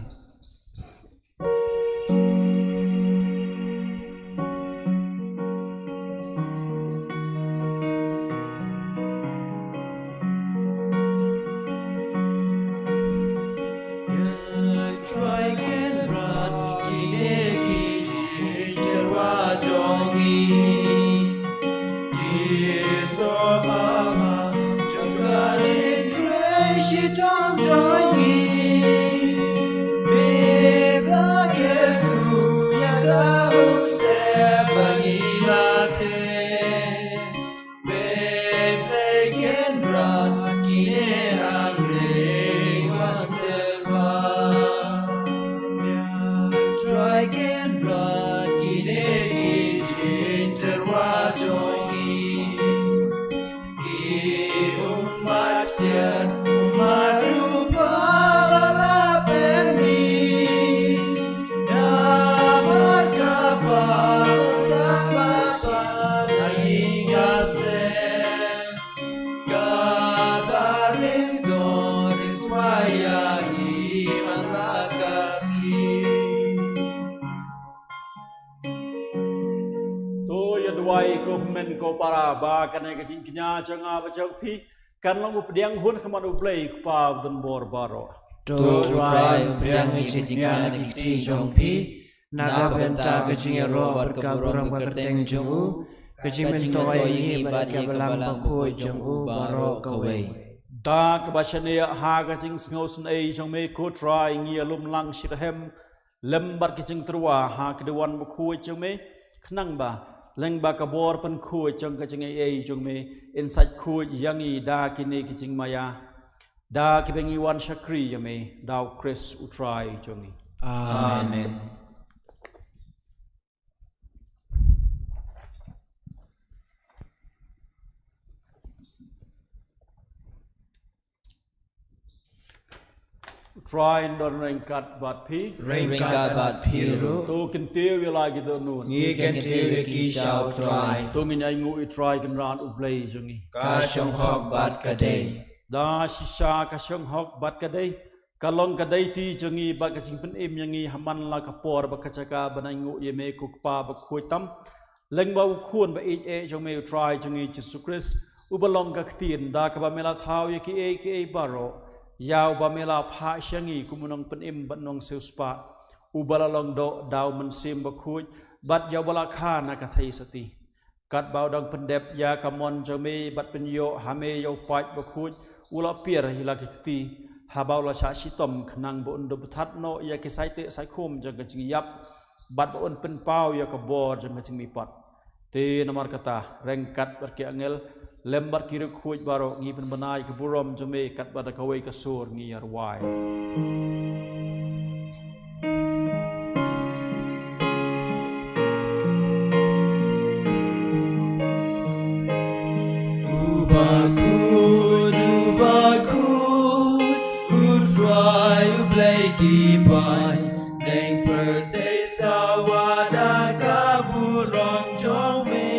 Duwai ko hynmen ko para ba kane ka jingkñia jong nga bad jong phi kan long u pdiang hun khmat U Blei u Kpa u donbor baroh. To Trai u pdiang ïa ka jingkñia na ki kti jong phi na ka bynta ka jingïaroh bad ka burom ka kyrteng jong u, ka jingmyntoi ïa ngi bad ïa ka balang bakhuid jong u baroh kawei. Da kaba shaniah ha ka jingsngew synei jong me ko Trai ngi ïalum lang shitrhem lem bad ka jingtyrwa ha ka duwan bakhuid jong me, khnang ba lyngba ka bor pynkhuid jong ka jingaiei jong me, yn sait khuid ïa ngi da kine ki jingmaïa, da kiba ngi wan shakri ïa me, da U Khrist U Trai jong ngi. Amen. Amen. U Trai un don ryngkat bad phi. Ryngkat bad phi ruh. To kyntiew ïa la ki dohnud. Ngi kyntiew ïa ki sha U Trai. To ngin ainguh ïa U Trai Kynrad U Blei jong ngi. Ka shong hok bad ka dei. Da shisha ka shong hok bad ka dei. Ka long ka dei ti jong ngi bad ka jingpynim ïa ngi ha man la ka por bad ka jaka ban ainguh ïa me ko Kpa bakhuid tam. Lyngba u Khun ba ïeit eh jong me U Trai jong ngi Jisu Khrist, uba long ka ktien, da kaba me la thaw ïa kiei kiei baroh, ïa uba me la phah sha ngi kum u nongpynim bad nongsiewspah, uba la long doh da u Mynsiem Bakhuid, bad ïa uba la kha na ka theisotti. Katba u dang pyndep ïa ka mon jong me bad pynïoh ha me ïa u paid bakhuid, u la pier ïa la ki kti, haba u la shah shitom khnang ba un dup bthat noh ïa ki saiteh saikhum jong ka jingïap, bad ba un pynpaw ïa ka bor jong ka jingmihpat. Te namar kata, ryngkat bad ki angel, lem bad ki riewkhuid baroh, ngi pynbna ïa ka burom jong me katba da kawei ka sur ngi ïa rwai. U bakhuid, u bakhuid, U Trai U Blei ki bai, neng pyrthei sawa da ka burom jong me.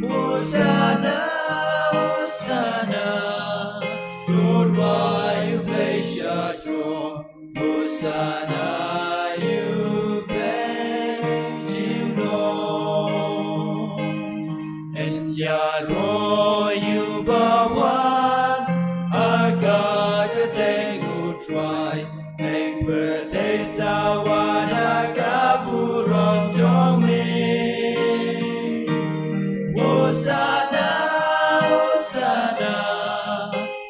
Hosanna, Hosanna, to rwai ïa U Blei sha jrong. Hosanna ïa U Blei jong ngi. Yn ïaroh ïa uba wan ha ka kyrteng U Trai. Neng pyrthei sawa da ka burom jong me. Hosanna, Hosanna,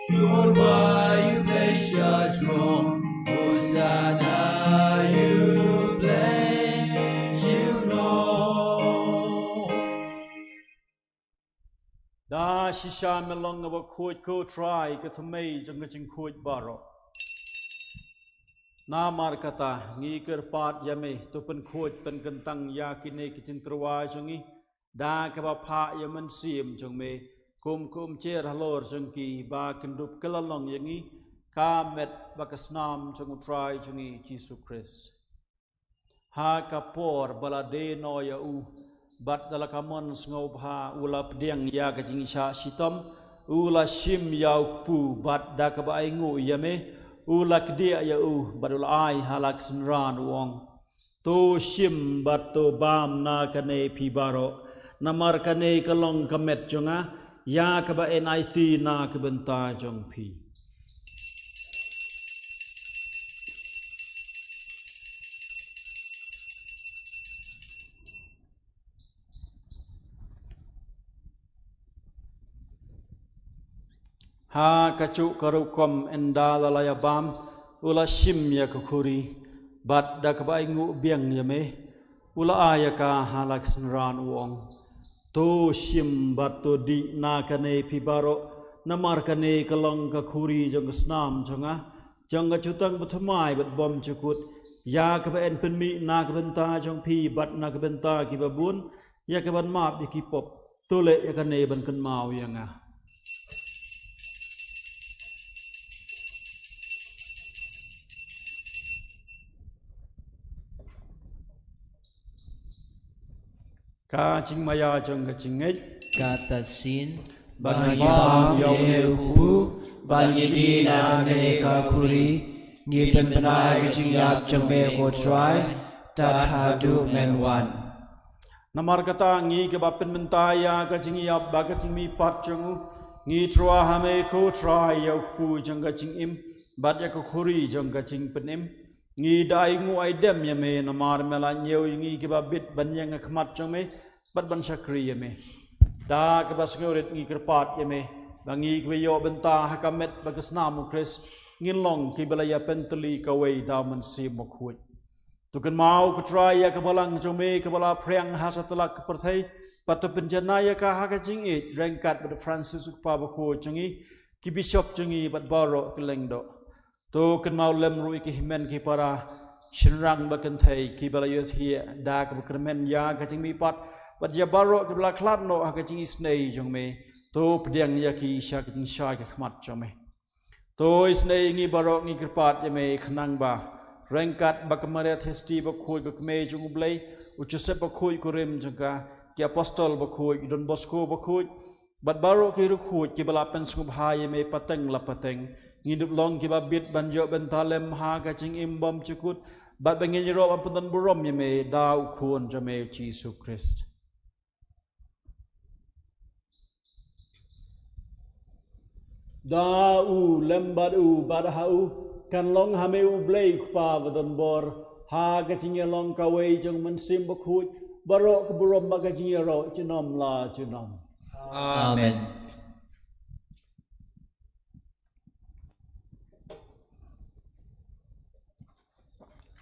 to rwai ïa U Blei sha jrong. Hosanna ïa U Blei jong ngi. Da shisha me long kaba khuid ko Trai, ka thymmei jong ka jingkhuid baroh. Namar kata ngi kyrpad ïa me, to pynkhuid pynkyntang ïa kine ki jingtyrwa jong ngi da kaba phah ïa u Mynsiem jong me, kum ka umjer halor jong ki, ba kin dup kylla long ïa ngi ka met bad ka snam jong U Trai jong ngi Jisu Khrist. Ha ka por ba la die noh ïa u, bad da la ka mon sngewbha u la pdiang ïa ka jingshah shitom, u la shim ïa u kpu, bad da kaba ainguh ïa me, u la kdiah ïa u, bad u la ai ha la ka synran, u ong: To shim bad to bam na kane phi baroh, namar kane ka long ka met jong nga, ïa kaba yn aiti na ka bynta jong phi. Ha kajuh ka rukom, ynda la la ïa bam, u la shim ïa ka khuri, bad da kaba ainguh biang ïa me, u la ai ïa ka ha la ka synran, u ong: To shim bad to dih na kane phi baroh, namar kane ka long ka khuri jong ka snam jong nga, jong ka jutang bathymmai bad bymjukut, ïa kaba yn pynmih na ka bynta jong phi bad na ka bynta kiba bun, ïa kaban map ïa ki pop. To leh ïa kane ban kynmaw ïa nga. Ka jingmaïa jong ka jingngeit. Kata shisien ba ngi bam ïa u kpu, ba ngi dih na kane ka khuri, ngi pynbna ïa ka jingïap jong me ko Trai, tad haduh men wan. Namar kata ngi kiba pynmynta ïa ka jingïap bad ka jingmihpat jong u, ngi tyrwa ha me ko Trai ïa u kpu jong ka jingim bad ïa ka khuri jong ka jingpynim. Ngi da ainguh aidem ïa me namar me la ñiew ïa ngi kiba bit ban ïeng ha khmat jong me bad ban shakri ïa me. Da kaba sngewrit ngi kyrpad ïa me ba ngi kiba ïoh bynta ha ka met bad ka snam u Khrist ngin long kiba la ïapyntylli kawei da u Mynsiem Bakhuid. To kynmaw ko Trai ïa ka balang jong me kaba la phriang ha satlak ka pyrthei, bad to pynjanai ïa ka ha ka jingïeit ryngkat bad u Francis u Kpa Bakhuid jong ngi, ki bishop jong ngi bad baroh ki lyngdoh. To kynmaw lem ruh ïa ki hynmen ki para, shynrang bad kynthei kiba la ïohthiah da kaba kyrmen ïa ka jingmihpat, bad ïa baroh kiba la khlad noh ha ka jingisynei jong me. To pdiang ïa ki sha ka jingshai ka khmat jong me. To isynei ïa ngi baroh ngi kyrpad ïa me khnang ba ryngkat bad ka Maria Theisotti Bakhuid ka Kmie jong u Blei, u Joseph Bakhuid kurim jong ka, ki apostol bakhuid, u Don Bosco Bakhuid, bad baroh ki riewkhuid kiba la pynsngewbha ïa me pateng la pateng, ngin ïoh long kiba bit ban ïoh bynta lem ha ka jingim bymjukut, bad ba ngin ïaroh ban pyndonburom ïa me da u Khun jong me u Jisu Khrist. Da u lem bad u bad ha u, kan long ha me u Blei u Kpa badonbor, ha ka jingïalong kawei jong u Mynsiem Bakhuid, baroh ka burom bad ka jingïaroh junom la junom. Amen.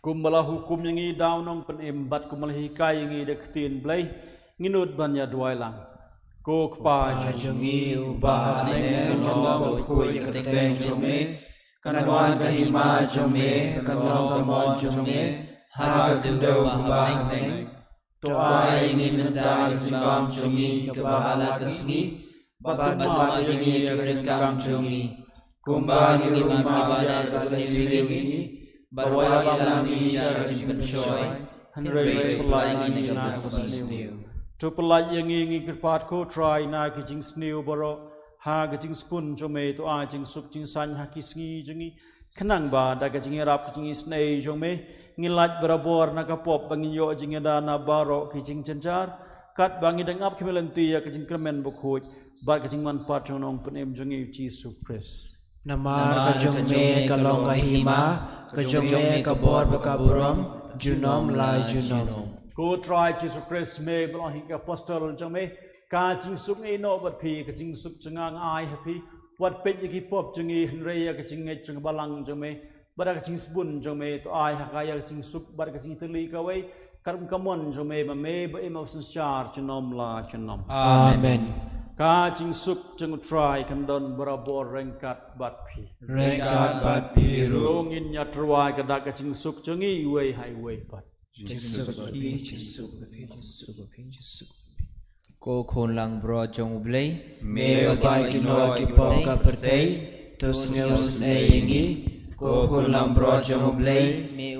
Kumba la hukum ïa ngi da u Nongpynim bad kumba la hikai ïa ngi da ka ktien Blei, ngin nud ban ïa duwai lang. Ko Kpa jong ngi uba ha bneng, kan long bakhuid ïa ka kyrteng jong me, kan wan ka hima jong me, kan long ka mon jong me ha ka khyndew kumba ha bneng. To ai ïa ngi mynta ka jingbam jong ngi kaba ha la ka sngi, bad to map ïa ngi ïa ki ryngkang jong ngi, kumba ngi ruh ngi map ïa kiba sniew ïa ngi, bad wat ïalam ïa ngi sha ka jingpynshoi, hynrei to pynlait ïa ngi na kaba sniew. To pynlait ïa ngi, ngi kyrpad ko Trai, na ki jingsniew baroh, ha ka jingsbun jong me, to ai jingsuk jingsaiñ ha ki sngi jong ngi, khnang ba da ka jingïarap ka jingisynei jong me, ngin lait barabor na ka pop, ba ngin ïoh jingïada na baroh ki jingjynjar, katba ngi dang ap khmih lynti ïa ka jingkyrmen bakhuid bad ka jingmanpat jong u Nongpynim jong ngi u Jisu Khrist. Namar ka jong me ka long ka hima, ka jong me ka bor bad ka burom, junom la junom. Ko Trai Jisu Khrist, me ba la ong ha ki apostol jong me, ka jingsuk ngi ïehnoh bad phi, ka jingsuk jong nga nga ai ha phi. Wat peit ïa ki pop jong ngi, hynrei ïa ka jingngeit jong ka balang jong me bad ka jingsbun jong me, to ai ha ka ïa ka jingsuk bad ka jingtylli kawei, katkum ka mon jong me, ba me ba im ha u synshar junom la junom. Amen. Ka jingsuk jong u Trai kan don barabor ryngkat bad phi. Ryngkat bad phi ruh. To ngin ïa tyrwa ka dak ka jingsuk jong ngi iwei ha iwei pat. Jingsuk bad phi, jingsuk bad phi, jingsuk bad phi, jingsuk bad phi. Ko Khun langbrot jong u Blei, me ba bai kynnoh ki pop ka pyrthei, to sngewsynei ïa ngi. Ko Khun langbrot jong u Blei,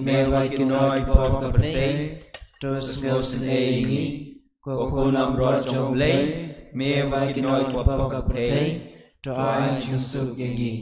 me ba bai kynnoh ki pop ka pyrthei, to sngewsynei ïa ngi. Ko Khun langbrot jong u Blei, me ba bai kynnoh ki pop ka pyrthei, to ai jingsuk ïa ngi.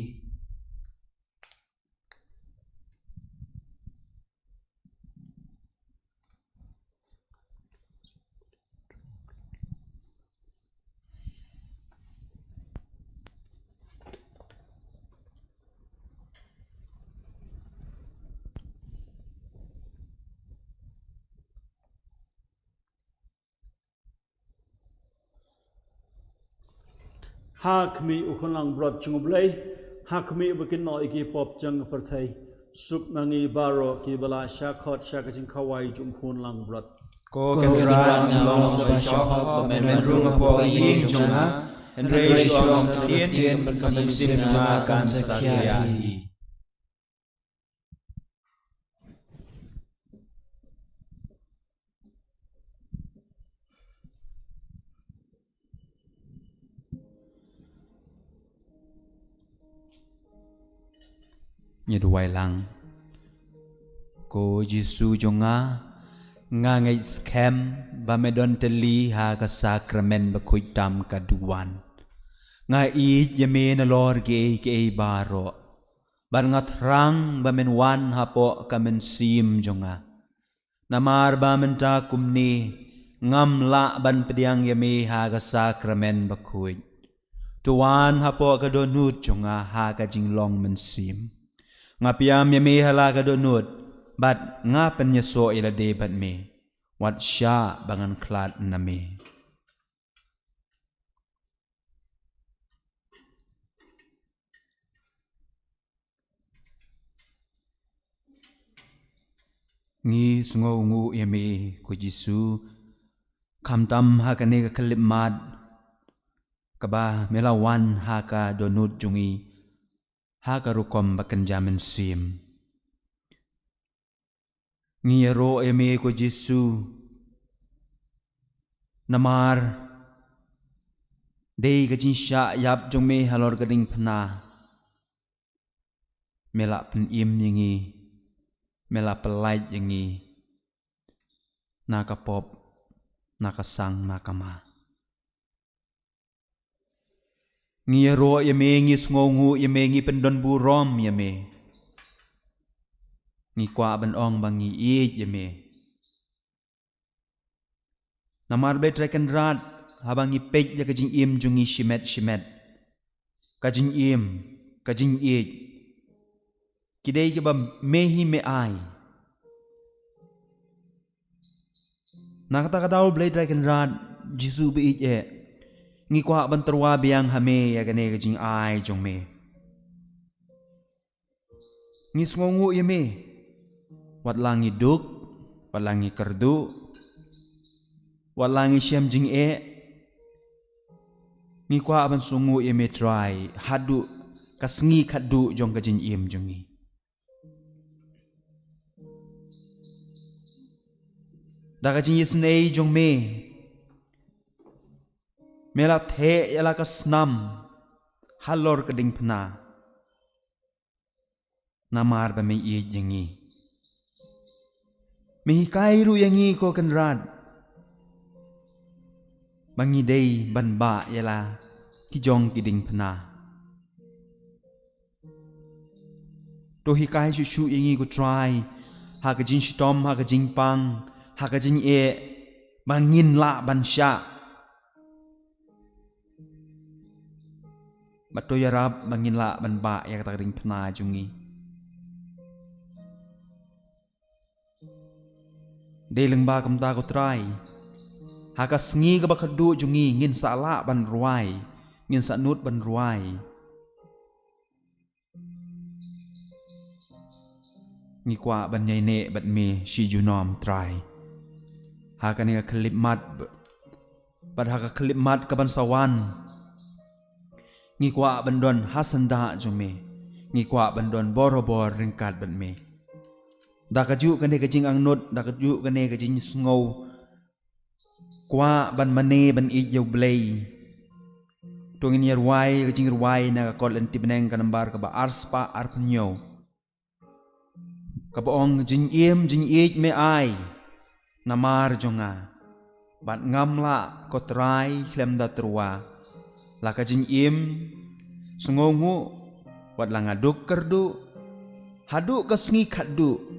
Ha khmih u Khun langbrot jong u Blei, ha khmih ba kynnoh ïa ki pop jong ka pyrthei, suk ma ngi baroh kiba la shah khot sha ka jingkhawai jong u Khun langbrot. Ko Kynrad, nga long ba shah khot ba men rung hapoh ïing jong nga, hynrei shu ong ka ktien bad ka mynsiem jong nga kan sa khia hi. Ngi duwai lang. Ko Jisu jong nga, nga ngeit skhem ba me don tylli ha ka sakramen bakhuid tam ka duwan. Nga ïeit ïa me nalor kiei kiei baroh. Bad nga thrang ba men wan hapoh ka mynsiem jong nga. Namar ba mynta kumne, Ngam lah ban pdiang ïa me ha ka sakramen bakhuid. To wan hapoh ka dohnud jong nga ha ka jinglong mynsiem. Nga pdiang ïa me ha la ka dohnud, bad nga pynïasoh ïa lade bad me. Wat shah ba ngan khlad na me. Ngi sngewnguh ïa me ko Jisu, khamtam ha kane ka khyllipmat kaba me la wan ha ka dohnud jong ngi, ha ka rukom ba kynja mynsiem. Ngi ïaroh ïa me ko Jisu, namar dei ka jingshah ïap jong me halor ka diengphna. Me la pynim ïa ngi, me la pyllait ïa ngi na ka pop, na ka sang, na ka ma. Ngi ïaroh ïa me, ngi sngewnguh ïa me, ngi pyndonburom ïa me. Ngi kwah ban ong ba ngi ïeit ïa me. Namar Blei Trai Kynrad, haba ngi peit ïa ka jingim jong ngi shimet shimet, ka jingim, ka jingïeit, ki dei kiba me hi me ai. Na kata ka daw Blei Trai Kynrad, Jisu ba ïeit eh, ngi kwah ban tyrwa biang ha me ïa kane ka jingai jong me. Ngi sngewnguh ïa me. Wat la ngi duk, wat la ngi kyrduh, wat la ngi shem jingeh, ngi kwah ban sngewnguh ïa me Trai haduh ka sngi khatduh jong ka jingim jong ngi. Da ka jingïasnei jong me, me la theh ïa la ka snam halor ka diengphna. Namar ba me ïeit ïa ngi, me hikai ruh ïa ngi ko Kynrad, ba ngi dei ban bah ïa la ki jong ki diengphna. To hikai shuh shuh ïa ngi ko Trai, ha ka jingshitom, ha ka jingpang, ha ka jingeh, ba ngin lah ban shah. Bad to ïarap ba ngin lah ban bah ïa kata ka diengphna jong ngi. Dei lyngba kumta ko Trai, ha ka sngi kaba khatduh jong ngi ngin sa lah ban rwai, ngin sa nud ban rwai. Ngi kwah ban ïaineh bad me shi junom Trai. Ha kane ka khyllipmat, bad ha ka khyllipmat kaban sa wan, ngi kwah ban don ha syndah jong me. Ngi kwah ban don borabor ryngkat bad me. Da kajuh kane ka jingangnud, da kajuh kane ka jingsngew kwah ban mane ban ïeit ïa U Blei, to ngin ïarwai ka jingrwai na ka Kot Lynti Bneng ka nambar kaba arspah arphew hynñiew, kaba ong: Jingim jingïeit me ai namar jong nga, bad ngam lah ko Trai khlem da tyrwa la ka jingim sngewnguh, wat la nga duk kyrduh, haduh ka sngi khatduh,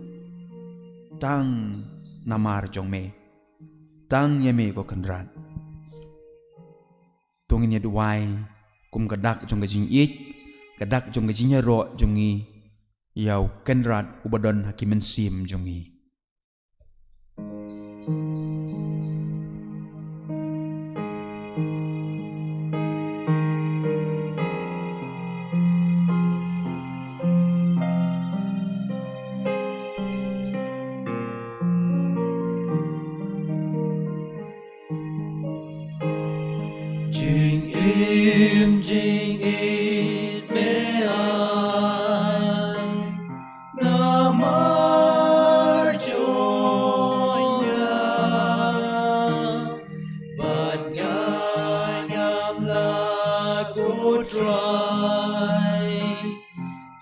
tang namar jong me. Tang ïa me ko Kynrad. To ngin ïa duwai kum ka dak jong ka jingïeit, ka dak jong ka jingïaroh jong ngi ïa U Kynrad uba don ha ki mynsiem jong ngi. Jingim jingïeit me ai namar jong nga, bad nga ngam lah ko Trai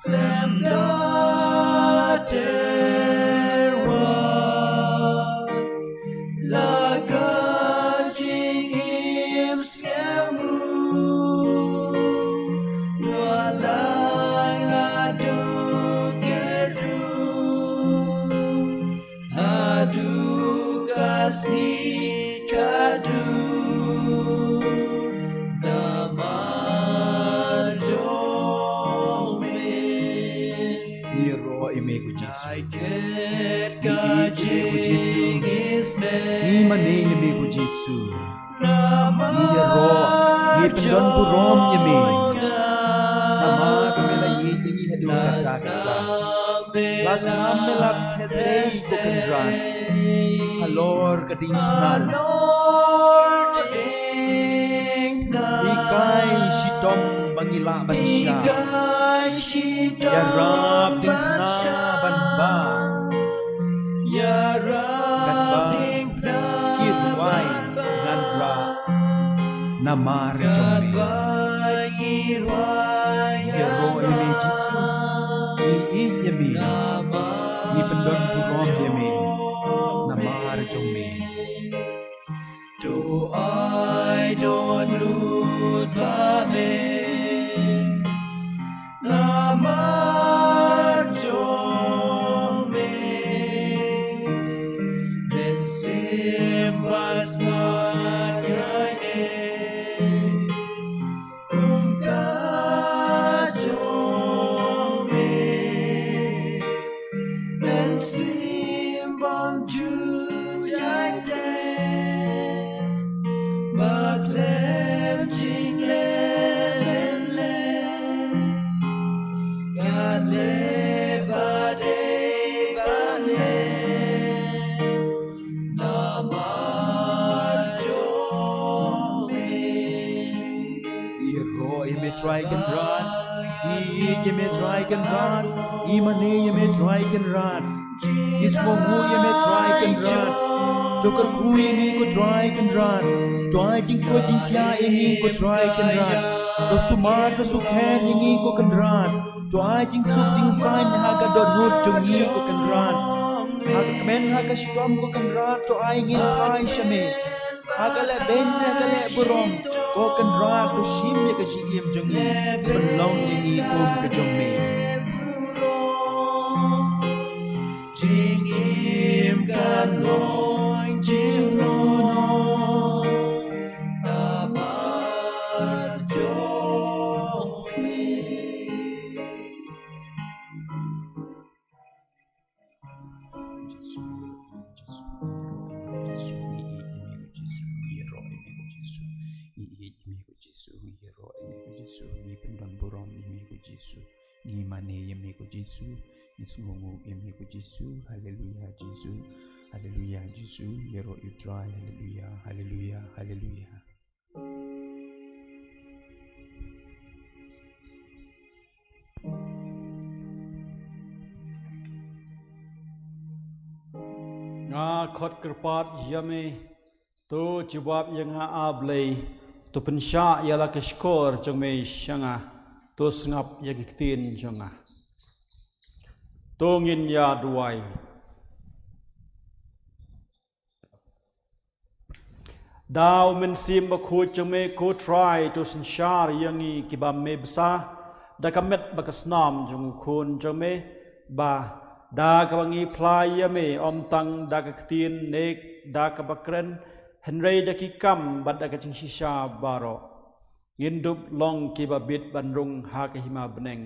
khlem da tyrwa la ka jingim sngewnguh, wat la nga duk kyrduh, haduh ka sngi Ngi ïeit ïa me ko Jisu. Ngi mane ïa me ko Jisu. Ngi ïaroh, ngi pyndonburom ïa me. Namar ba me la ïeit ïa ngi haduh katta katta. La snam me la theh sei ko Kynrad halor ka diengphna. Hikai shitom ba ngi lah ban shah. Ïarap diengphna ban bah. Katba ki rwai ngan rah namar jong me. Ngi ïaroh ïa me Jisu. Ngi ïeit ïa me. Ngi pyndonburom ïa me namar jong me. To ai dohnud ba me namar jong me. Mynsiem ba smat ïa ngi. Kum ka jong me. Mynsiem bymjukjait leh. Ba khlem jingleh leh. Ka leh ba dei ba leh. Namar jong me. Ngi ïaroh ïa me Trai Kynrad. Ngi ïeit ïa me Trai Kynrad. Ngi mane ïa me Trai Kynrad. Ngi sngewnguh ïa me Trai Kynrad. To kyrkhu ïa ngi ko Trai Kynrad. To ai jingkoit jingkhiah ïa ngi ko Trai Kynrad. To sumar to sukher ïa ngi ko Kynrad. To ai jingsuk jingsaiñ ha ka dohnud jong ngi ko Kynrad. Ha ka kmen ha ka shitom ko Kynrad to ai ngin phai sha me. Ha ka lehbeiñ ha ka lehburom ko Kynrad to shim ïa ka jingim jong ngi. Pynlong ïa ngi kum ka jong me. Jingim kan long jingmynno namar jong me. Jisu, Jisu, Jisu, ngi ïeit ïa me ko Jisu, ngi ïaroh ïa me ko Jisu, ngi ïeit ïa me ko Jisu, ngi ïaroh ïa me ko Jisu, ngi pyndonburom ïa me ko Jisu, ngi mane ïa me ko Jisu, ngi sngewnguh ïa me ko Jisu, haleluya Jisu, haleluya Jisu, ïaroh ïa u Trai, haleluya, haleluya, haleluya. Nga khot kyrpad ïa me, to jubab ïa nga A Blei, to pynshah ïa la ka shkor jong me sha nga, to sngap ïa ki ktien jong nga. To ngin ïa duwai. Da u Mynsiem Bakhuid jong me ko Trai to synshar ïa ngi kiba me bsa da ka met bad ka snam jong u Khun jong me, ba da kaba ngi phla ïa me ym tang da ka ktien ne da kaba kren, hynrei da ki kam bad da ka jingshisha baroh. Ngin dup long kiba bit ban rung ha ka hima bneng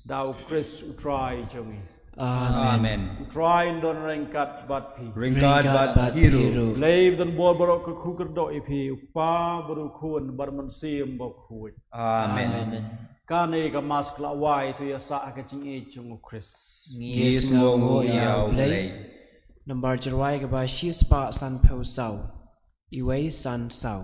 da u Khrist u Trai jong ngi. Amen. Amen. U Trai un don ryngkat bad phi. Ryngkat bad phi ruh. Lei ba don bor baroh, kyrkhu kyrdoh ïa phi, u Kpa bad u Khun bad u Mynsiem Bakhuid. Amen. Amen. Kane ka Mass ka la wai, to ïa sah ha ka jingïeit jong u Khrist. Ngi sngewnguh ïa U Blei. Nambar jingrwai kaba shispah sanphew saw. Iwei san saw.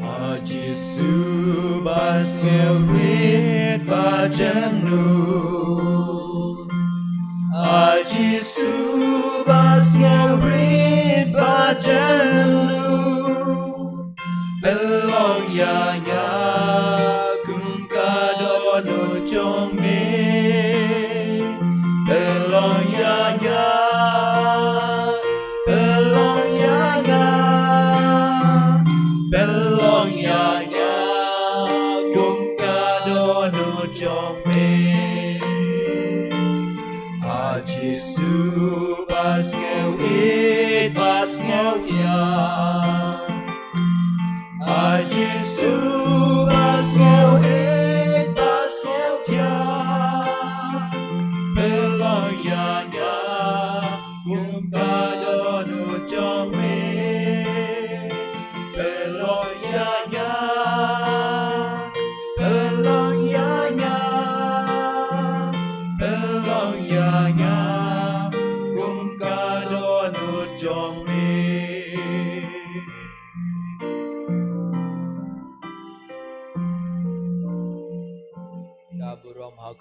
A Jisu ba sngewrit ba jem lum. A Jisu ba sngewrit ba jem lum. Pynlong ïa nga kum ka dohnud jong me. Pynlong ïa nga, pynlong ïa nga, pynlong ïa nga kum ka dohnud jong me.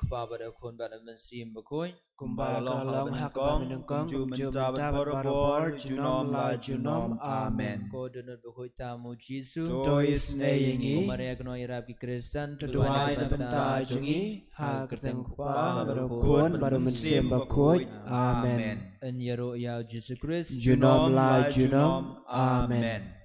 Kpa bad u Khun bad u Mynsiem Bakhuid. Kumba ka la long ha kaba mynnyngkong, kumjuh mynta bad barabor, junom la junom. Amen. Ko donut bakhuid tam u Jisu. To isynei ïa ngi. Ko Maria kynnoh ïarap ki Khristan. To duwai na ka bynta jong ngi. Ha ka kyrteng u Kpa bad u Khun bad u Mynsiem Bakhuid. Amen. Yn ïaroh ïa u Jisu Khrist. Junom la junom. Amen.